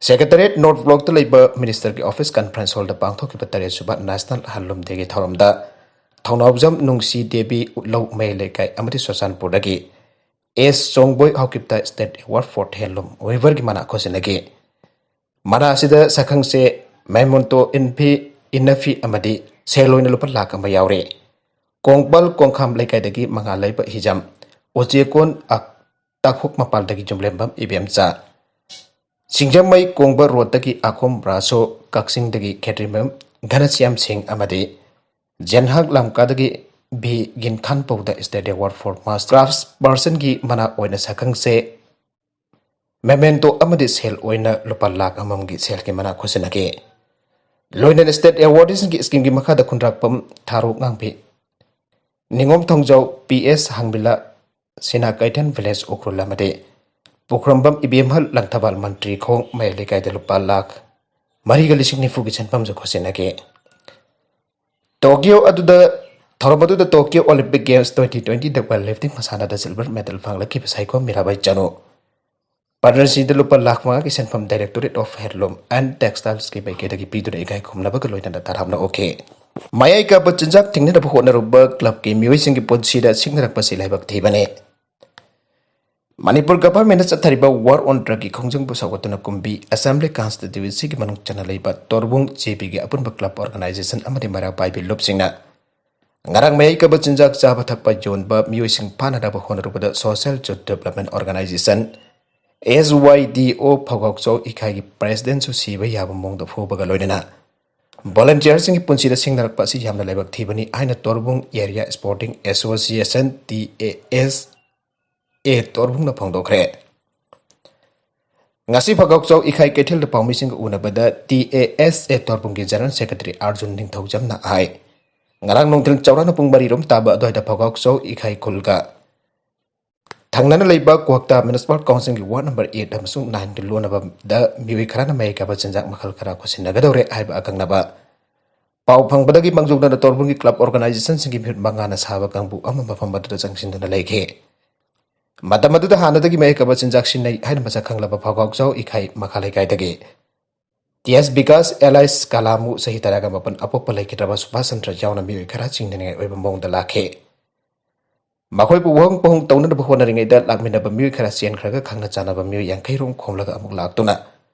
ꯁꯦꯀ꯭ꯔꯦꯇꯔꯤꯌꯦꯠ ꯅꯣꯔꯠ ꯕ꯭ꯂꯣꯛꯇ ꯂꯩꯕ ꯃꯤꯅꯤꯁꯇꯔꯒꯤ ꯑꯣꯐꯤꯁ ꯀꯟꯐꯔꯦꯟꯁ ꯍꯣꯜꯗ ꯄꯥꯡꯊꯣꯛꯈꯤꯕ ꯇꯔꯦꯠ ꯁꯨꯕ ꯅꯦꯁꯅꯦꯜ ꯍꯦꯟꯂꯨꯝ ꯗꯦꯒꯤ ꯊꯧꯔꯝꯗ ꯊꯧꯅꯥꯎꯖꯝ ꯅꯨꯡꯁꯤ ꯗꯦꯕꯤ, ꯎꯠꯂꯧ ꯃꯌꯥꯏ ꯂꯩꯀꯥꯏ ꯑꯃꯗꯤ ꯆꯨꯔꯆꯥꯟꯄꯨꯔꯗꯒꯤ ꯑꯦꯁ ꯆꯣꯡꯕꯣꯏ ꯍꯥꯎꯀꯤꯞꯇ ꯁ꯭ꯇꯦꯠ ꯑꯦꯋꯥꯔꯗ ꯐꯣꯔ ꯍꯦꯟꯂꯨꯝ ꯋꯤꯚꯔꯒꯤ ꯃꯅꯥ ꯈꯨꯠꯁꯤꯟꯅꯈꯤ꯫ ꯃꯅꯥ ꯑꯁꯤꯗ ꯁꯛꯈꯪꯆꯦ, ꯃꯦꯃꯣꯟꯇꯣ, ꯏꯟꯐꯤ, ꯏꯟꯅꯐꯤ ꯑꯃꯗꯤ ꯁꯦꯜ ꯑꯣꯏꯅ ꯂꯨꯄꯥ ꯂꯥꯈ ꯑꯃ ꯌꯥꯎꯔꯦ꯫ ꯀꯣꯡꯄꯥꯜ ꯀꯣꯡꯈꯥꯝ ꯂꯩꯀꯥꯏꯗꯒꯤ ꯃꯉꯥꯜ ꯂꯩꯕ ꯍꯤꯖꯝ, ꯎꯆꯦꯀꯣꯟ ꯑ-, ꯇꯥꯈꯣꯛ ꯃꯄꯥꯜꯗꯒꯤ ꯌꯨꯝꯂꯦꯝꯕꯝ ꯏꯕꯦꯝꯆꯥ, ꯁꯤꯡꯖꯃꯩ ꯀꯣꯡꯕ ꯔꯣꯗꯇꯒꯤ ꯑꯈꯣꯝ ꯔꯥꯁꯣ, ꯀꯛꯆꯤꯡꯗꯒꯤ ꯈꯦꯇ꯭ꯔꯤꯃꯌꯨꯝ ꯘꯅꯁ꯭ꯌꯥꯝ ꯁꯤꯡ ꯑꯃꯗꯤ ꯖꯦꯟꯍꯥꯛ ꯂꯝꯀꯥꯗꯒꯤ ꯚꯤ ꯒꯤꯟꯈꯥꯟꯄꯧꯗ ꯁ꯭ꯇꯦꯠ ꯑꯦꯋꯥꯔꯗ ꯐꯣꯔ ꯃꯥꯁ ꯀ꯭ꯔꯥꯐꯠꯁ ꯄꯔꯁꯟꯒꯤ ꯃꯅꯥ ꯑꯣꯏꯅ ꯁꯛꯈꯪꯆꯦ, ꯃꯦꯃꯦꯟꯇꯣ ꯑꯃꯗꯤ ꯁꯦꯜ ꯑꯣꯏꯅ ꯂꯨꯄꯥ ꯂꯥꯈ ꯑꯃꯃꯝꯒꯤ ꯁꯦꯜꯒꯤ ꯃꯅꯥ ꯈꯨꯠꯁꯤꯟꯅꯈꯤ꯫ ꯂꯣꯏꯅꯅ ꯁ꯭ꯇꯦꯠ ꯑꯦꯋꯥꯔꯗꯤꯁꯤꯡꯒꯤ ꯁ꯭ꯀꯤꯝꯒꯤ ꯃꯈꯥꯗ ꯈꯨꯟꯗ꯭ꯔꯥꯛꯄꯝ ꯊꯥꯔꯣꯛ ꯉꯥꯡꯕꯤ, ꯅꯤꯉꯣꯝ ꯊꯣꯡꯖꯥꯎ, ꯄꯤ ꯑꯦꯁ ꯍꯥꯡꯕꯤꯂꯥ, ꯁꯤꯅꯥ ꯀꯩꯊꯦꯜ ꯚꯤꯂꯦꯖ ꯎꯈ꯭ꯔꯨꯜ ꯑꯃꯗꯤ ꯄꯨꯈ꯭ꯔꯝꯕꯝ ꯏꯕꯦꯝꯍꯜ ꯂꯪꯊꯕꯥꯜ ꯃꯟꯇ꯭ꯔꯤ ꯈꯣꯡ ꯃꯌꯥꯏ ꯂꯩꯀꯥꯏꯗ ꯂꯨꯄꯥ ꯂꯥꯈ ꯃꯔꯤꯒ ꯂꯤꯁꯤꯡ ꯅꯤꯐꯨꯒꯤ ꯁꯦꯟꯐꯝꯁꯨ ꯈꯨꯠꯁꯤꯟꯅꯈꯤ꯫ ꯇꯣꯀꯤꯌꯣ ꯑꯗꯨꯗ, ꯊꯧꯔꯝ ꯑꯗꯨꯗ ꯇꯣꯀꯤꯌꯣ ꯑꯣꯂꯤꯝꯄꯤꯛ ꯒꯦꯝꯁ ꯇ꯭ꯋꯦꯟꯇꯤ ꯇ꯭ꯋꯦꯟꯇꯤꯗ ꯋꯦꯠ ꯂꯤꯐꯇꯤꯡ ꯃꯁꯥꯟꯅꯗ ꯁꯤꯜꯚꯔ ꯃꯦꯗꯜ ꯐꯪꯂꯛꯈꯤꯕ ꯁꯥꯏꯈꯣꯝ ꯃꯤꯔꯥꯕꯥꯏ ꯆꯅꯨ ꯄꯗꯃꯁ꯭ꯔꯤꯗ ꯂꯨꯄꯥ ꯂꯥꯈ ꯃꯉꯥꯒꯤ ꯁꯦꯟꯐꯝ Directorate of Heirloom and Textiles ꯀꯤ ꯃꯥꯏꯀꯩꯗꯒꯤ ꯄꯤꯗꯨꯅ ꯏꯀꯥꯏ ꯈꯨꯝꯅꯕꯒ ꯂꯣꯏꯅꯅ ꯇꯔꯥꯝꯅ ꯑꯣꯛꯈꯤ꯫ ꯃꯌꯥꯏ ꯀꯥꯕ ꯆꯤꯟꯖꯥꯛ ꯊꯤꯡꯅꯅꯕ ꯍꯣꯠꯅꯔꯨꯕ ꯀ꯭ꯂꯕꯀꯤ ꯃꯤꯑꯣꯏꯁꯤꯡꯒꯤ ꯄꯨꯟꯁꯤꯗ ꯁꯤꯡꯅꯔꯛꯄꯁꯤ ꯂꯥꯏꯕꯛ ꯊꯤꯕꯅꯤ꯫ ꯃꯅꯤꯄꯨꯔ ꯒꯚꯔꯟꯃꯦꯟꯠꯅ ꯆꯠꯊꯔꯤꯕ War on Drugꯁꯀꯤ ꯈꯣꯡꯖꯪꯕꯨ ꯁꯧꯒꯠꯇꯨꯅ ꯀꯨꯝꯕꯤ ꯑꯦꯁꯦꯝꯕ꯭ꯂꯤ ꯀꯟꯁꯇꯤꯇ꯭ꯋꯦꯟꯁꯤꯒꯤ ꯃꯅꯨꯡ ꯆꯟꯅ ꯂꯩꯕ ꯇꯣꯔꯕꯨꯡ ꯖꯦ ꯕꯤꯒꯤ ꯑꯄꯨꯟꯕ ꯀ꯭ꯂꯕ ꯑꯣꯔꯒꯅꯥꯏꯖꯦꯁꯟ ꯑꯃꯗꯤ ꯃꯩꯔꯥ ꯄꯥꯏꯕꯤ ꯂꯨꯞꯁꯤꯡꯅ ꯉꯔꯥꯡ ꯃꯌꯥꯏ ꯀꯥꯕ ꯆꯤꯟꯖꯥꯛ ꯆꯥꯕ ꯊꯛꯄ ꯌꯣꯟꯕ ꯃꯤꯑꯣꯏꯁꯤꯡ ꯐꯥꯅꯅꯕ ꯍꯣꯠꯅꯔꯨꯕꯗ Social Youth Development Organisation, ꯑꯦꯁ ꯋꯥꯏ ꯗꯤ ꯑꯣ ꯐꯧꯒꯥꯎꯆꯧ ꯏꯀꯥꯏꯒꯤ ꯄ꯭ꯔꯦꯁꯤꯗꯦꯟꯁꯨ ꯁꯤꯕ ꯌꯥꯕ ꯃꯑꯣꯡꯗ ꯐꯨꯕꯒ ꯂꯣꯏꯅꯅ ꯚꯣꯂꯟꯇꯤꯌꯔꯁꯤꯡꯒꯤ ꯄꯨꯟꯁꯤꯗ ꯁꯤꯡꯅꯔꯛꯄ ꯑꯁꯤ ꯌꯥꯝꯅ ꯂꯥꯏꯕꯛ ꯊꯤꯕꯅꯤ ꯍꯥꯏꯅ Torbung area sporting association, T A S A, ꯇꯣꯔꯕꯨꯡꯅ ꯐꯣꯡꯗꯣꯛꯈ꯭ꯔꯦ꯫ ꯉꯁꯤ ꯐꯒꯥꯎꯆꯧ ꯏꯈꯥꯏ ꯀꯩꯊꯦꯜꯗ ꯄꯥꯎꯃꯤꯁꯤꯡꯒ ꯎꯅꯕꯗ ꯇꯤ ꯑꯦ ꯑꯦꯁ ꯑꯦ ꯇꯣꯔꯕꯨꯡꯒꯤ ꯖꯦꯅꯔꯦꯜ ꯁꯦꯀ꯭ꯔꯦꯇꯔꯤ ꯑꯥꯔꯖꯨꯟ ꯅꯤꯡꯊꯧꯖꯝꯅ ꯍꯥꯏ, ꯉꯔꯥꯡ ꯅꯨꯡꯊꯤꯜ ꯆꯥꯎꯔꯥꯛꯅ ꯄꯨꯡ ꯃꯔꯤ ꯔꯣꯝ ꯇꯥꯕ ꯑꯗꯨꯋꯥꯏꯗ ꯐꯒꯥꯎꯆꯧ ꯏꯈꯥꯏ ꯈꯨꯜꯒ ꯊꯪꯅꯅ ꯂꯩꯕ ꯀ꯭ꯋꯥꯛꯇꯥ ꯃ꯭ꯌꯨꯅꯤꯁꯤꯄꯥꯜ ꯀꯥꯎꯟꯁꯤꯜꯒꯤ ꯋꯥꯔꯗ ꯅꯝꯕꯔ ꯑꯩꯠ ꯑꯃꯁꯨꯡ ꯅꯥꯏꯟꯒꯤ ꯂꯣꯟꯅꯕꯗ ꯃꯤꯑꯣꯏ ꯈꯔꯅ ꯃꯍꯩ ꯀꯥꯕ ꯆꯤꯟꯖꯥꯛ ꯃꯈꯜ ꯈꯔ ꯈꯨꯠꯁꯤꯟꯅꯒꯗꯧꯔꯦ ꯍꯥꯏꯕ ꯑꯀꯛꯅꯕ ꯄꯥꯎ ꯐꯪꯕꯗꯒꯤ ꯃꯥꯡꯖꯧꯅꯅ ꯇꯣꯔꯕꯨꯡꯒꯤ ꯀ꯭ꯂꯕ ꯑꯣꯔꯒꯅꯥꯏꯖꯦꯁꯟꯁꯤꯡꯒꯤ ꯃꯤꯍꯨꯠ ꯃꯉꯥꯅ ꯁꯥꯕ ꯀꯥꯡꯕꯨ ꯑꯃ ꯃꯐꯝ ꯑꯗꯨꯗ ꯆꯪꯁꯤꯟꯗꯨꯅ ꯂꯩꯈꯤ꯫ ꯃꯇꯝ ꯑꯗꯨꯗ ꯍꯥꯟꯅꯗꯒꯤ ꯃꯍꯩ ꯀꯥꯕ ꯆꯤꯟꯖꯥꯛ ꯁꯤꯟꯅꯩ ꯍꯥꯏꯅ ꯃꯁꯛ ꯈꯪꯂꯕ ꯐꯥꯎꯒꯥꯎꯆꯥꯎ ꯏꯈꯥꯏ ꯃꯈꯥ ꯂꯩꯀꯥꯏꯗꯒꯤ ꯇꯤ ꯑꯦꯁ ꯕꯤꯀꯥꯁ ꯑꯦꯂꯥꯏꯁ ꯀꯂꯥꯃꯨ ꯆꯍꯤ ꯇꯔꯥꯒ ꯃꯥꯄꯟ ꯑꯄꯣꯛꯄ ꯂꯩꯈꯤꯗ꯭ꯔꯕ ꯁꯨꯕꯥꯁ ꯆꯟꯗ꯭ꯔ ꯌꯥꯎꯅ ꯃꯤꯑꯣꯏ ꯈꯔ ꯆꯤꯡꯅꯅꯤꯡꯉꯥꯏ ꯑꯣꯏꯕ ꯃꯑꯣꯡꯗ ꯂꯥꯛꯈꯤ꯫ ꯃꯈꯣꯏꯕꯨ ꯋꯥꯍꯪ ꯄꯥꯎꯍꯪ ꯇꯧꯅꯅꯕ ꯍꯣꯠꯅꯔꯤꯉꯩꯗ ꯂꯥꯛꯃꯤꯟꯅꯕ ꯃꯤꯑꯣꯏ ꯈꯔ ꯆꯦꯟꯈ꯭ꯔꯒ ꯈꯪꯅ ꯆꯥꯟꯅꯕ ꯃꯤꯑꯣꯏ ꯌꯥꯡꯈꯩ ꯔꯣꯝ ꯈꯣꯝꯂꯒ ꯑꯃꯨꯛ ꯂꯥꯛꯇꯨꯅ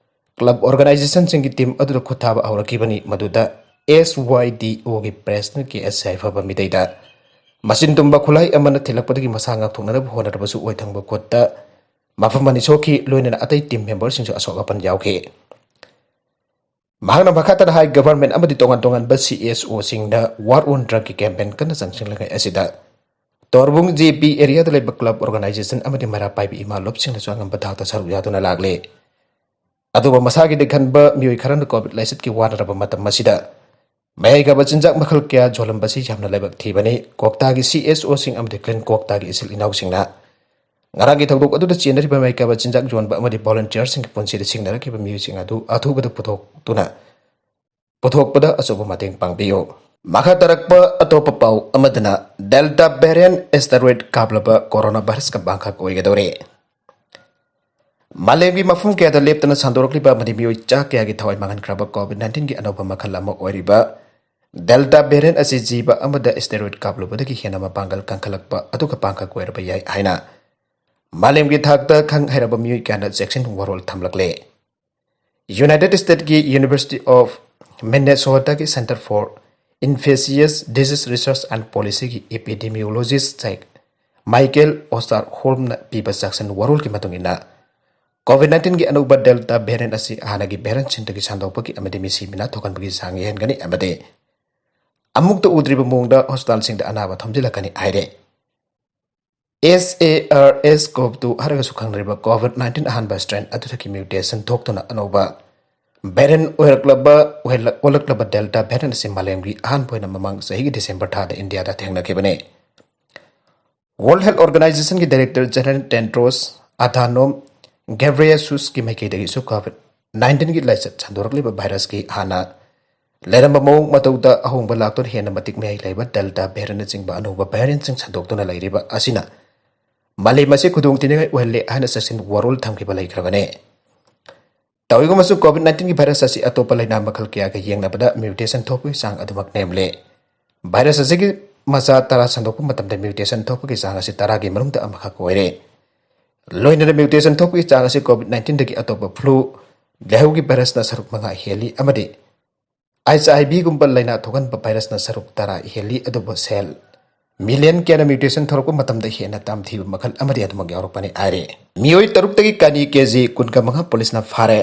ꯀ꯭ꯂꯕ ꯑꯣꯔꯒꯅꯥꯏꯖꯦꯁꯟꯁꯤꯡꯒꯤ ꯇꯤꯝ ꯑꯗꯨꯗ ꯈꯨꯠ ꯊꯥꯕ ꯍꯧꯔꯛꯈꯤꯕꯅꯤ꯫ ꯃꯗꯨꯗ ꯑꯦꯁ ꯋꯥꯏ ꯗꯤ ꯑꯣꯒꯤ ꯄ꯭ꯔꯦꯁꯤꯗꯦꯟ ꯀꯦ ꯑꯦꯁ ꯌꯥꯏꯐꯕ ꯃꯤꯇꯩꯗ ꯃꯆꯤꯟ ꯇꯨꯝꯕ ꯈꯨꯠꯂꯥꯏ ꯑꯃꯅ ꯊꯤꯜꯂꯛꯄꯗꯒꯤ ꯃꯁꯥ ꯉꯥꯛꯊꯣꯛꯅꯅꯕ ꯍꯣꯠꯅꯔꯕꯁꯨ ꯑꯣꯏꯊꯪꯕ ꯈꯨꯠꯇ ꯃꯐꯝ ꯑꯅꯤ ꯁꯣꯛꯈꯤ, ꯂꯣꯏꯅꯅ ꯑꯇꯩ ꯇꯤꯝ ꯃꯦꯝꯕꯔꯁꯤꯡꯁꯨ ꯑꯁꯣꯛ ꯑꯄꯟ ꯌꯥꯎꯈꯤ꯫ ꯃꯍꯥꯛꯅ ꯃꯈꯥ ꯇꯥꯅ ꯍꯥꯏ, ꯒꯚꯔꯟꯃꯦꯟꯠ ꯑꯃꯗꯤ ꯇꯣꯉꯥꯟ ꯇꯣꯉꯥꯟꯕ ꯁꯤ ꯑꯦꯁ ꯑꯣꯁꯤꯡꯅ ꯋꯥꯔ ꯑꯣꯟ ꯗ꯭ꯔꯒꯀꯤ ꯀꯦꯝꯄꯦꯟ ꯀꯟꯅ ꯆꯪꯁꯤꯜꯂꯤꯉꯩ ꯑꯁꯤꯗ ꯇꯣꯔꯕꯨꯡ ꯖꯦ ꯄꯤ ꯑꯦꯔꯤꯌꯥꯗ ꯂꯩꯕ ꯀ꯭ꯂꯕ ꯑꯣꯔꯒꯅꯥꯏꯖꯦꯁꯟ ꯑꯃꯗꯤ ꯃꯩꯔꯥ ꯄꯥꯏꯕꯤ ꯏꯃꯥ ꯂꯣꯞꯁꯤꯡꯅꯁꯨ ꯑꯉꯝꯕ ꯊꯥꯛꯇ ꯁꯔꯨꯛ ꯌꯥꯗꯨꯅ ꯂꯥꯛꯂꯤ꯫ ꯑꯗꯨꯕꯨ ꯃꯁꯥꯒꯤꯗꯤ ꯈꯟꯕ ꯃꯤꯑꯣꯏ ꯈꯔꯅ ꯀꯣꯚꯤꯗ ꯂꯥꯏꯆꯠꯀꯤ ꯋꯥꯅꯔꯕ ꯃꯇꯝ ꯑꯁꯤꯗ ꯃꯍꯩ ꯀꯥꯕ ꯆꯤꯟꯖꯥꯛ ꯃꯈꯜ ꯀꯌꯥ ꯌꯣꯜꯂꯝꯕꯁꯤ ꯌꯥꯝꯅ ꯂꯥꯏꯕꯛ ꯊꯤꯕꯅꯤ꯫ ꯀ꯭ꯋꯥꯛꯇꯥꯒꯤ ꯁꯤ ꯑꯦꯁ ꯑꯣꯁꯤꯡ ꯑꯃꯗꯤ ꯀ꯭ꯂꯤꯟ ꯀ꯭ꯋꯥꯛꯇꯥꯒꯤ ꯏꯆꯤꯜ ꯏꯅꯥꯎꯁꯤꯡꯅ ꯉꯔꯥꯡꯒꯤ ꯊꯧꯗꯣꯛ ꯑꯗꯨꯗ ꯆꯦꯟꯅꯔꯤꯕ ꯃꯍꯩ ꯀꯥꯕ ꯆꯤꯟꯖꯥꯛ ꯌꯣꯟꯕ ꯑꯃꯗꯤ ꯚꯣꯂꯨꯟꯇꯤꯌꯔꯁꯤꯡꯒꯤ ꯄꯨꯟꯁꯤꯗ ꯁꯤꯡꯅꯔꯛꯈꯤꯕ ꯃꯤꯑꯣꯏꯁꯤꯡ ꯑꯗꯨ ꯑꯊꯨꯕꯗ ꯄꯨꯊꯣꯛꯇꯨꯅ ꯄꯨꯊꯣꯛꯄꯗ ꯑꯆꯧꯕ ꯃꯇꯦꯡ ꯄꯥꯡꯕꯤꯌꯨ꯫ ꯃꯈꯥ ꯇꯥꯔꯛꯄ ꯑꯇꯣꯞꯄ ꯄꯥꯎ ꯑꯃꯗꯅ, ꯗꯦꯜꯇꯥ ꯚꯦꯔꯤꯌꯟ ꯑꯦꯁꯇꯦꯔꯣꯏꯗ ꯀꯥꯞꯂꯕ ꯀꯣꯔꯣꯅꯥ ꯚꯥꯏꯔꯁꯀ ꯄꯥꯡꯈꯛ ꯑꯣꯏꯒꯗꯧꯔꯦ꯫ ꯃꯥꯂꯦꯝꯒꯤ ꯃꯐꯝ ꯀꯌꯥꯗ ꯂꯦꯞꯇꯅ ꯁꯟꯗꯣꯔꯛꯂꯤꯕ ꯑꯃꯗꯤ ꯃꯤꯑꯣꯏ ꯆꯥ ꯀꯌꯥꯒꯤ ꯊꯋꯥꯏ ꯃꯥꯡꯍꯟꯈ꯭ꯔꯕ ꯀꯣꯚꯤꯗ ꯅꯥꯏꯟꯇꯤꯟꯒꯤ ꯑꯅꯧꯕ ꯃꯈꯜ ꯑꯃ ꯑꯣꯏꯔꯤꯕ ꯗꯦꯜꯇꯥ ꯚꯦꯔꯤꯌꯟ ꯑꯁꯤ ꯖꯤꯕ ꯑꯃꯗ ꯑꯦꯁꯇꯦꯔꯣꯏꯗ ꯀꯥꯞꯂꯨꯕꯗꯒꯤ ꯍꯦꯟꯅ ꯃꯄꯥꯡꯒꯜ ꯀꯟꯈꯠꯂꯛꯄ ꯑꯗꯨꯒ ꯄꯥꯡꯈꯛ ꯑꯣꯏꯔꯕ ꯌꯥꯏ ꯍꯥꯏꯅ ꯃꯥꯂꯦꯝꯒꯤ ꯊꯥꯛꯇ ꯈꯪ ꯍꯩꯔꯕ ꯃꯤꯑꯣꯏ ꯀꯌꯥꯅ ꯆꯦꯛꯁꯤꯟ ꯋꯥꯔꯣꯜ ꯊꯝꯂꯛꯂꯦ꯫ ꯌꯨꯅꯥꯏꯇꯦꯗ ꯁ꯭ꯇꯦꯠꯀꯤ ꯌꯨꯅꯤꯚꯔꯁꯤꯇꯤ ꯑꯣꯐ ꯃꯤꯅꯦꯁꯣꯇꯥꯒꯤ centre for infectious disease research and ꯄꯣꯂꯤꯁꯤꯒꯤ ꯏꯄꯤꯗꯤꯃꯤꯌꯣꯂꯣꯖꯤꯁ ꯃꯥꯏꯀꯦꯜ ꯑꯣꯁꯇꯥꯔ ꯍꯣꯜꯝꯅ ꯄꯤꯕ ꯆꯥꯛꯁꯪ ꯋꯥꯔꯣꯜꯒꯤ ꯃꯇꯨꯡ ꯏꯟꯅ, ꯀꯣꯚꯤꯗ ꯅꯥꯏꯟꯇꯤꯟꯒꯤ ꯑꯅꯧꯕ ꯗꯦꯜꯇꯥ ꯚꯦꯔꯤꯌꯦꯟꯠ ꯑꯁꯤ ꯍꯥꯟꯅꯒꯤ ꯚꯦꯔꯤꯌꯦꯟꯠꯁꯤꯡꯗꯒꯤ ꯁꯟꯗꯣꯛꯄꯒꯤ ꯑꯃꯗꯤ ꯃꯤꯁꯤ ꯃꯤꯅꯥ ꯊꯣꯛꯍꯟꯕꯒꯤ ꯆꯥꯡ ꯍꯦꯟꯒꯅꯤ ꯑꯃꯗꯤ ꯑꯃꯨꯛꯇ ꯎꯗ꯭ꯔꯤꯕ ꯃꯑꯣꯡꯗ ꯍꯣꯁꯄꯤꯇꯥꯜꯁꯤꯡꯗ ꯑꯅꯥꯕ ꯊꯣꯝꯖꯤꯜꯂꯛꯀꯅꯤ ꯍꯥꯏꯔꯦ꯫ ꯑꯦꯁ ꯑꯦ ꯑꯥꯔ ꯑꯦꯁ ꯀꯣꯚ ꯇꯨ ꯍꯥꯏꯔꯒꯁꯨ ꯈꯪꯅꯔꯤꯕ ꯀꯣꯚꯤꯗ ꯅꯥꯏꯟꯇꯤꯟ ꯑꯍꯥꯟꯕ ꯁ꯭ꯇ꯭ꯔꯦꯟ ꯑꯗꯨꯗꯒꯤ ꯃ꯭ꯌꯨꯇꯦꯁꯟ ꯊꯣꯛꯇꯨꯅ ꯑꯅꯧꯕ ꯚꯦꯔꯤꯌꯦꯟꯠ ꯑꯣꯏꯔꯛꯂꯕ ꯑꯣꯏꯍꯜꯂ- ꯑꯣꯜꯂꯛꯂꯕ ꯗꯦꯜꯇꯥ ꯚꯦꯔꯤꯌꯦꯟꯠ ꯑꯁꯤ ꯃꯥꯂꯦꯝꯒꯤ ꯑꯍꯥꯟꯕ ꯑꯣꯏꯅ ꯃꯃꯥꯡ ꯆꯍꯤꯒꯤ ꯗꯤꯁꯦꯝꯕꯔ ꯊꯥꯗ ꯏꯟꯗꯤꯌꯥꯗ ꯊꯦꯡꯅꯈꯤꯕꯅꯤ꯫ ꯋꯥꯔꯜꯗ ꯍꯦꯜꯊ ꯑꯣꯔꯒꯅꯥꯏꯖꯦꯁꯟꯒꯤ ꯗꯥꯏꯔꯦꯛꯇꯔ ꯖꯦꯅꯔꯦꯜ ꯇꯦꯟꯗ꯭ꯔꯣꯁ ꯑꯊꯥꯅꯣꯝ ꯒꯦꯕ꯭ꯔꯦꯌꯦꯁꯨꯁꯀꯤ ꯃꯥꯏꯀꯩꯗꯒꯤꯁꯨ ꯀꯣꯚꯤꯗ ꯅꯥꯏꯟꯇꯤꯟꯒꯤ ꯂꯥꯏꯆꯠ ꯁꯟꯗꯣꯔꯛꯂꯤꯕ ꯚꯥꯏꯔꯁꯀꯤ ꯍꯥꯟꯅ ꯂꯩꯔꯝꯕ ꯃꯑꯣꯡ ꯃꯇꯧꯗ ꯑꯍꯣꯡꯕ ꯂꯥꯛꯇꯨꯅ ꯍꯦꯟꯅ ꯃꯇꯤꯛ ꯃꯌꯥꯏ ꯂꯩꯕ ꯗꯦꯜꯇꯥ ꯚꯦꯔꯤꯌꯦꯟꯠꯅꯆꯤꯡꯕ ꯑꯅꯧꯕ ꯚꯦꯔꯤꯌꯦꯟꯠꯁꯤꯡ ꯁꯟꯗꯣꯛꯇꯨꯅ ꯂꯩꯔꯤꯕ ꯑꯁꯤꯅ ꯃꯥꯂꯦꯝ ꯑꯁꯤ ꯈꯨꯗꯣꯡꯊꯤꯅꯤꯡꯉꯥꯏ ꯑꯣꯏꯍꯜꯂꯦ ꯍꯥꯏꯅ ꯆꯦꯛꯁꯤꯟ ꯋꯥꯔꯣꯜ ꯊꯝꯈꯤꯕ ꯂꯩꯈ꯭ꯔꯕꯅꯤ꯫ ꯇꯧꯏꯒꯨꯝꯕꯁꯨ ꯀꯣꯚꯤꯗ ꯅꯥꯏꯟꯇꯤꯟꯒꯤ ꯚꯥꯏꯔꯁ ꯑꯁꯤ ꯑꯇꯣꯞꯄ ꯂꯥꯏꯅꯥ ꯃꯈꯜ ꯀꯌꯥꯒ ꯌꯦꯡꯅꯕꯗ ꯃ꯭ꯌꯨꯇꯦꯁꯟ ꯊꯣꯛꯄꯒꯤ ꯆꯥꯡ ꯑꯗꯨꯃꯛ ꯅꯦꯝꯂꯦ꯫ ꯚꯥꯏꯔꯁ ꯑꯁꯤꯒꯤ ꯃꯆꯥ ꯇꯔꯥ ꯁꯟꯗꯣꯛꯄ ꯃꯇꯝꯗ ꯃ꯭ꯌꯨꯇꯦꯁꯟ ꯊꯣꯛꯄꯒꯤ ꯆꯥꯡ ꯑꯁꯤ ꯇꯔꯥꯒꯤ ꯃꯅꯨꯡꯗ ꯑꯃꯈꯛ ꯑꯣꯏꯔꯦ꯫ ꯂꯣꯏꯅꯅ ꯃ꯭ꯌꯨꯇꯦꯁꯟ ꯊꯣꯛꯄꯒꯤ ꯆꯥꯡ ꯑꯁꯤ ꯀꯣꯚꯤꯗ ꯅꯥꯏꯟꯇꯤꯟꯗꯒꯤ ꯑꯇꯣꯞꯄ ꯐ꯭ꯂꯨ, ꯂꯥꯏꯍꯧꯒꯤ ꯚꯥꯏꯔꯁꯅ ꯁꯔꯨꯛ ꯃꯉꯥ ꯍꯦꯜꯂꯤ ꯑꯃꯗꯤ ꯑꯩꯆ ꯑꯥꯏ ꯚꯤꯒꯨꯝꯕ ꯂꯥꯏꯅꯥ ꯊꯣꯛꯍꯟꯕ ꯚꯥꯏꯔꯁꯅ ꯁꯔꯨꯛ ꯇꯔꯥ ꯍꯦꯜꯂꯤ, ꯑꯗꯨꯕꯨ ꯁꯦꯜ ꯃꯤꯂꯤꯌꯟ ꯀꯌꯥꯅ ꯃ꯭ꯌꯨꯇꯦꯁꯟ ꯊꯣꯛꯂꯛꯄ ꯃꯇꯝꯗ ꯍꯦꯟꯅ ꯇꯝꯊꯤꯕ ꯃꯈꯜ ꯑꯃꯗꯤ ꯑꯗꯨꯃꯛ ꯌꯥꯎꯔꯛꯄꯅꯤ ꯍꯥꯏꯔꯦ꯫ ꯃꯤꯑꯣꯏ ꯇꯔꯨꯛꯇꯒꯤ ꯀꯥꯅꯤ ꯀꯦꯖꯤ ꯀꯨꯟꯒ ꯃꯉꯥ ꯄꯨꯂꯤꯁꯅ ꯐꯥꯔꯦ꯫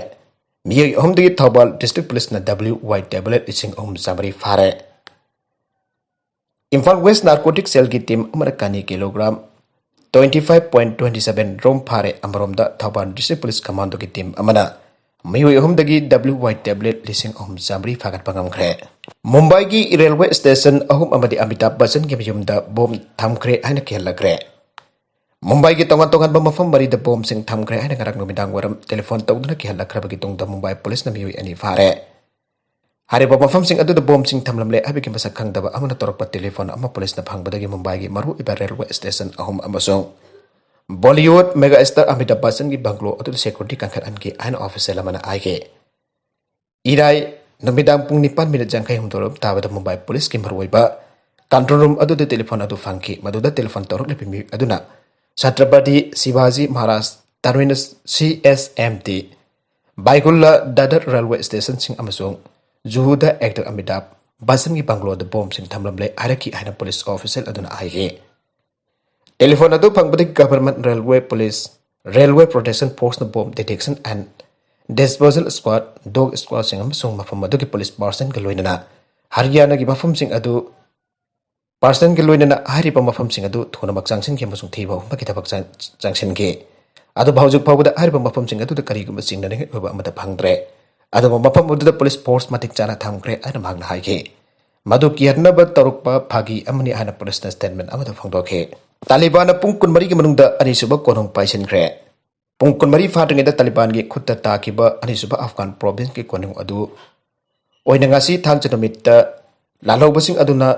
ꯃꯤꯑꯣꯏ ꯑꯍꯨꯝꯗꯒꯤ ꯊꯧꯕꯥꯜ ꯗꯤꯁꯇ꯭ꯔꯤꯛ ꯄꯨꯂꯤꯁꯅ ꯗꯕ꯭ꯂꯤꯎ ꯋꯥꯏ ꯇꯦꯕ꯭ꯂꯦꯠ ꯂꯤꯁꯤꯡ ꯑꯍꯨꯝ ꯆꯥꯃꯔꯤ ꯐꯥꯔꯦ꯫ ꯏꯝꯐꯥꯜ ꯋꯦꯁ ꯅꯥꯔꯀꯣꯇꯤꯛ ꯁꯦꯜꯒꯤ ꯇꯤꯝ ꯑꯃꯅ ꯀꯥꯅꯤ kilogram twenty five point twenty seven ꯔꯣꯝ ꯐꯥꯔꯦ꯫ ꯑꯃꯔꯣꯝꯗ ꯊꯧꯕꯥꯜ ꯗꯤꯁꯇ꯭ꯔꯤꯛ ꯄꯨꯂꯤꯁ ꯀꯃꯥꯟꯗꯣꯒꯤ ꯇꯤꯝ ꯑꯃꯅ ꯃꯤꯑꯣꯏ ꯑꯍꯨꯝꯗꯒꯤ ꯗꯕ꯭ꯂꯤꯎ ꯋꯥꯏ ꯇꯦꯕ꯭ꯂꯦꯠ ꯂꯤꯁꯤꯡ ꯑꯍꯨꯝ ꯆꯥꯃꯔꯤ ꯐꯥꯒꯠꯄ ꯉꯝꯈ꯭ꯔꯦ꯫ ꯃꯨꯝꯕꯥꯏꯒꯤ ꯔꯦꯜꯋꯦ ꯁ꯭ꯇꯦꯁꯟ ꯑꯍꯨꯝ ꯑꯃꯗꯤ ꯑꯃꯤꯇꯥꯚ ꯕꯆꯟꯒꯤ ꯃꯌꯨꯝꯗ ꯕꯣꯝ ꯊꯝꯈ꯭ꯔꯦ ꯍꯥꯏꯅ ꯀꯤꯍꯜꯂꯛꯈ꯭ꯔꯦ꯫ ꯃꯨꯝꯕꯥꯏꯒꯤ ꯇꯣꯉꯥꯟ ꯇꯣꯉꯥꯟꯕ ꯃꯐꯝ ꯃꯔꯤꯗ ꯕꯣꯝꯁꯤꯡ ꯊꯝꯈ꯭ꯔꯦ ꯍꯥꯏꯅ ꯉꯔꯥꯡ ꯅꯨꯃꯤꯗꯥꯡ ꯋꯥꯏꯔꯝ ꯇꯦꯂꯤꯐꯣꯟ ꯇꯧꯗꯨꯅ ꯀꯤꯍꯜꯂꯛꯈ꯭ꯔꯕꯒꯤ ꯇꯨꯡꯗ ꯃꯨꯝꯕꯥꯏ ꯄꯨꯂꯤꯁꯅ ꯃꯤꯑꯣꯏ ꯑꯅꯤ ꯐꯥꯔꯦ꯫ ꯍꯥꯏꯔꯤꯕ ꯃꯐꯝꯁꯤꯡ ꯑꯗꯨꯗ ꯕꯣꯝꯁꯤꯡ ꯊꯝꯂꯝꯂꯦ ꯍꯥꯏꯕꯒꯤ ꯃꯁꯛ ꯈꯪꯗꯕ ꯑꯃꯅ ꯇꯧꯔꯛꯄ ꯇꯦꯂꯤꯐꯣꯟ ꯑꯃ ꯄꯨꯂꯤꯁꯅ ꯐꯪꯕꯗꯒꯤ ꯃꯨꯝꯕꯥꯏꯒꯤ ꯃꯔꯨꯑꯣꯏꯕ ꯔꯦꯜꯋꯦ ꯁ꯭ꯇꯦꯁꯟ ꯑꯍꯨꯝ ꯑꯃꯁꯨꯡ Bollywood mega star Amitabh ꯕꯆꯟꯒꯤ bungalow ꯑꯗꯨꯗ ꯁꯦꯀ꯭ꯌꯨꯔꯤꯇꯤ ꯀꯟꯈꯠꯍꯟꯈꯤ ꯍꯥꯏꯅ ꯑꯣꯐꯤꯁꯤꯌꯦꯜ ꯑꯃꯅ ꯍꯥꯏꯈꯤ꯫ ꯏꯔꯥꯏ ꯅꯨꯃꯤꯗꯥꯡ ꯄꯨꯡ ꯅꯤꯄꯥꯟ ꯃꯤꯅꯤꯠ ꯌꯥꯡꯈꯩ ꯍꯨꯝꯗꯣꯏ ꯇꯥꯕꯗ ꯃꯨꯝꯕꯥꯏ ꯄꯨꯂꯤꯁꯀꯤ ꯃꯔꯨꯑꯣꯏꯕ ꯀꯟꯇ꯭ꯔꯣꯜ ꯔꯨꯝ ꯑꯗꯨꯗ ꯇꯦꯂꯤꯐꯣꯟ ꯑꯗꯨ ꯐꯪꯈꯤ꯫ ꯃꯗꯨꯗ ꯇꯦꯂꯤꯐꯣꯟ ꯇꯧꯔꯛꯂꯤꯕ ꯃꯤꯑꯣꯏ ꯑꯗꯨꯅ ꯁꯇ꯭ꯔꯄꯇꯤ Shivaji Maharaj terminus, C S M T, Byculla Dadar railway ꯁ꯭ꯇꯦꯁꯟꯁꯤꯡ ꯑꯃꯁꯨꯡ ꯖꯨꯍꯨꯗ ꯑꯦꯛꯇꯔ ꯑꯃꯤꯇꯥꯚ ꯕꯆꯟꯒꯤ ꯕꯪꯒ꯭ꯂꯣꯗ ꯕꯣꯝꯁꯤꯡ ꯊꯝꯂꯝꯂꯦ ꯍꯥꯏꯔꯛꯈꯤ ꯍꯥꯏꯅ ꯄꯨꯂꯤꯁ ꯑꯣꯐꯤꯁꯤꯌꯦꯜ ꯑꯗꯨꯅ ꯍꯥꯏꯈꯤ꯫ ꯇꯦꯂꯤꯐꯣꯟ ꯑꯗꯨ ꯐꯪꯕꯗꯒꯤ government railway police Railway Protection Force ꯅ Bomb Detection and Disposal Squad, Dog Squad ꯁꯤꯡ ꯑꯃꯁꯨꯡ ꯃꯐꯝ ꯑꯗꯨꯒꯤ police personnel ꯒ ꯂꯣꯏꯅꯅ ꯍꯔꯤꯌꯥꯅꯥꯒꯤ ꯃꯐꯝꯁꯤꯡ ꯑꯗꯨ personnel ꯒ ꯂꯣꯏꯅꯅ ꯍꯥꯏꯔꯤꯕ ꯃꯐꯝꯁꯤꯡ ꯑꯗꯨ ꯊꯨꯅꯃꯛ ꯆꯪꯁꯤꯟꯈꯤ ꯑꯃꯁꯨꯡ ꯊꯤꯕ ꯍꯨꯝꯕꯒꯤ ꯊꯕꯛ ꯆꯪ-, ꯆꯪꯁꯤꯟꯈꯤ꯫ ꯑꯗꯨꯕꯨ ꯍꯧꯖꯤꯛ ꯐꯥꯎꯕꯗ ꯍꯥꯏꯔꯤꯕ ꯃꯐꯝꯁꯤꯡ ꯑꯗꯨꯗ ꯀꯔꯤꯒꯨꯝꯕ ꯆꯤꯡꯅꯅꯤꯡꯉꯥꯏ ꯑꯣꯏꯕ ꯑꯃꯠꯇ ꯐꯪꯗ꯭ꯔꯦ꯫ ꯑꯗꯨꯕꯨ ꯃꯐꯝ ꯑꯗꯨꯗ police force ꯃꯇꯤꯛ ꯆꯥꯅ ꯊꯝꯈ꯭ꯔꯦ ꯍꯥꯏꯅ ꯃꯍꯥꯛꯅ ꯍꯥꯏꯈꯤ꯫ ꯃꯗꯨ ꯀꯤꯍꯟꯅꯕ ꯇꯧꯔꯛꯄ ꯐꯥꯒꯤ ꯑꯃꯅꯤ ꯍꯥꯏꯅ police ꯅ statement ꯑꯃꯗ ꯐꯣꯡꯗꯣꯛꯈꯤ꯫ ꯇꯥꯂꯤꯕꯥꯟꯅ ꯄꯨꯡ ꯀꯨꯟꯃꯔꯤꯒꯤ ꯃꯅꯨꯡꯗ ꯑꯅꯤꯁꯨꯕ ꯀꯣꯅꯨꯡ ꯄꯥꯏꯁꯤꯟꯈ꯭ꯔꯦ꯫ ꯄꯨꯡ ꯀꯨꯟꯃꯔꯤ ꯐꯥꯗ꯭ꯔꯤꯉꯩꯗ ꯇꯥꯂꯤꯕꯥꯟꯒꯤ ꯈꯨꯠꯇ ꯇꯥꯈꯤꯕ ꯑꯅꯤꯁꯨꯕ ꯑꯐꯒꯥꯟ province ꯀꯤ ꯀꯣꯅꯨꯡ ꯑꯗꯨ ꯑꯣꯏꯅ ꯉꯁꯤ ꯊꯥꯡꯖ ꯅꯨꯃꯤꯠꯇ ꯂꯥꯜꯍꯧꯕꯁꯤꯡ ꯑꯗꯨꯅ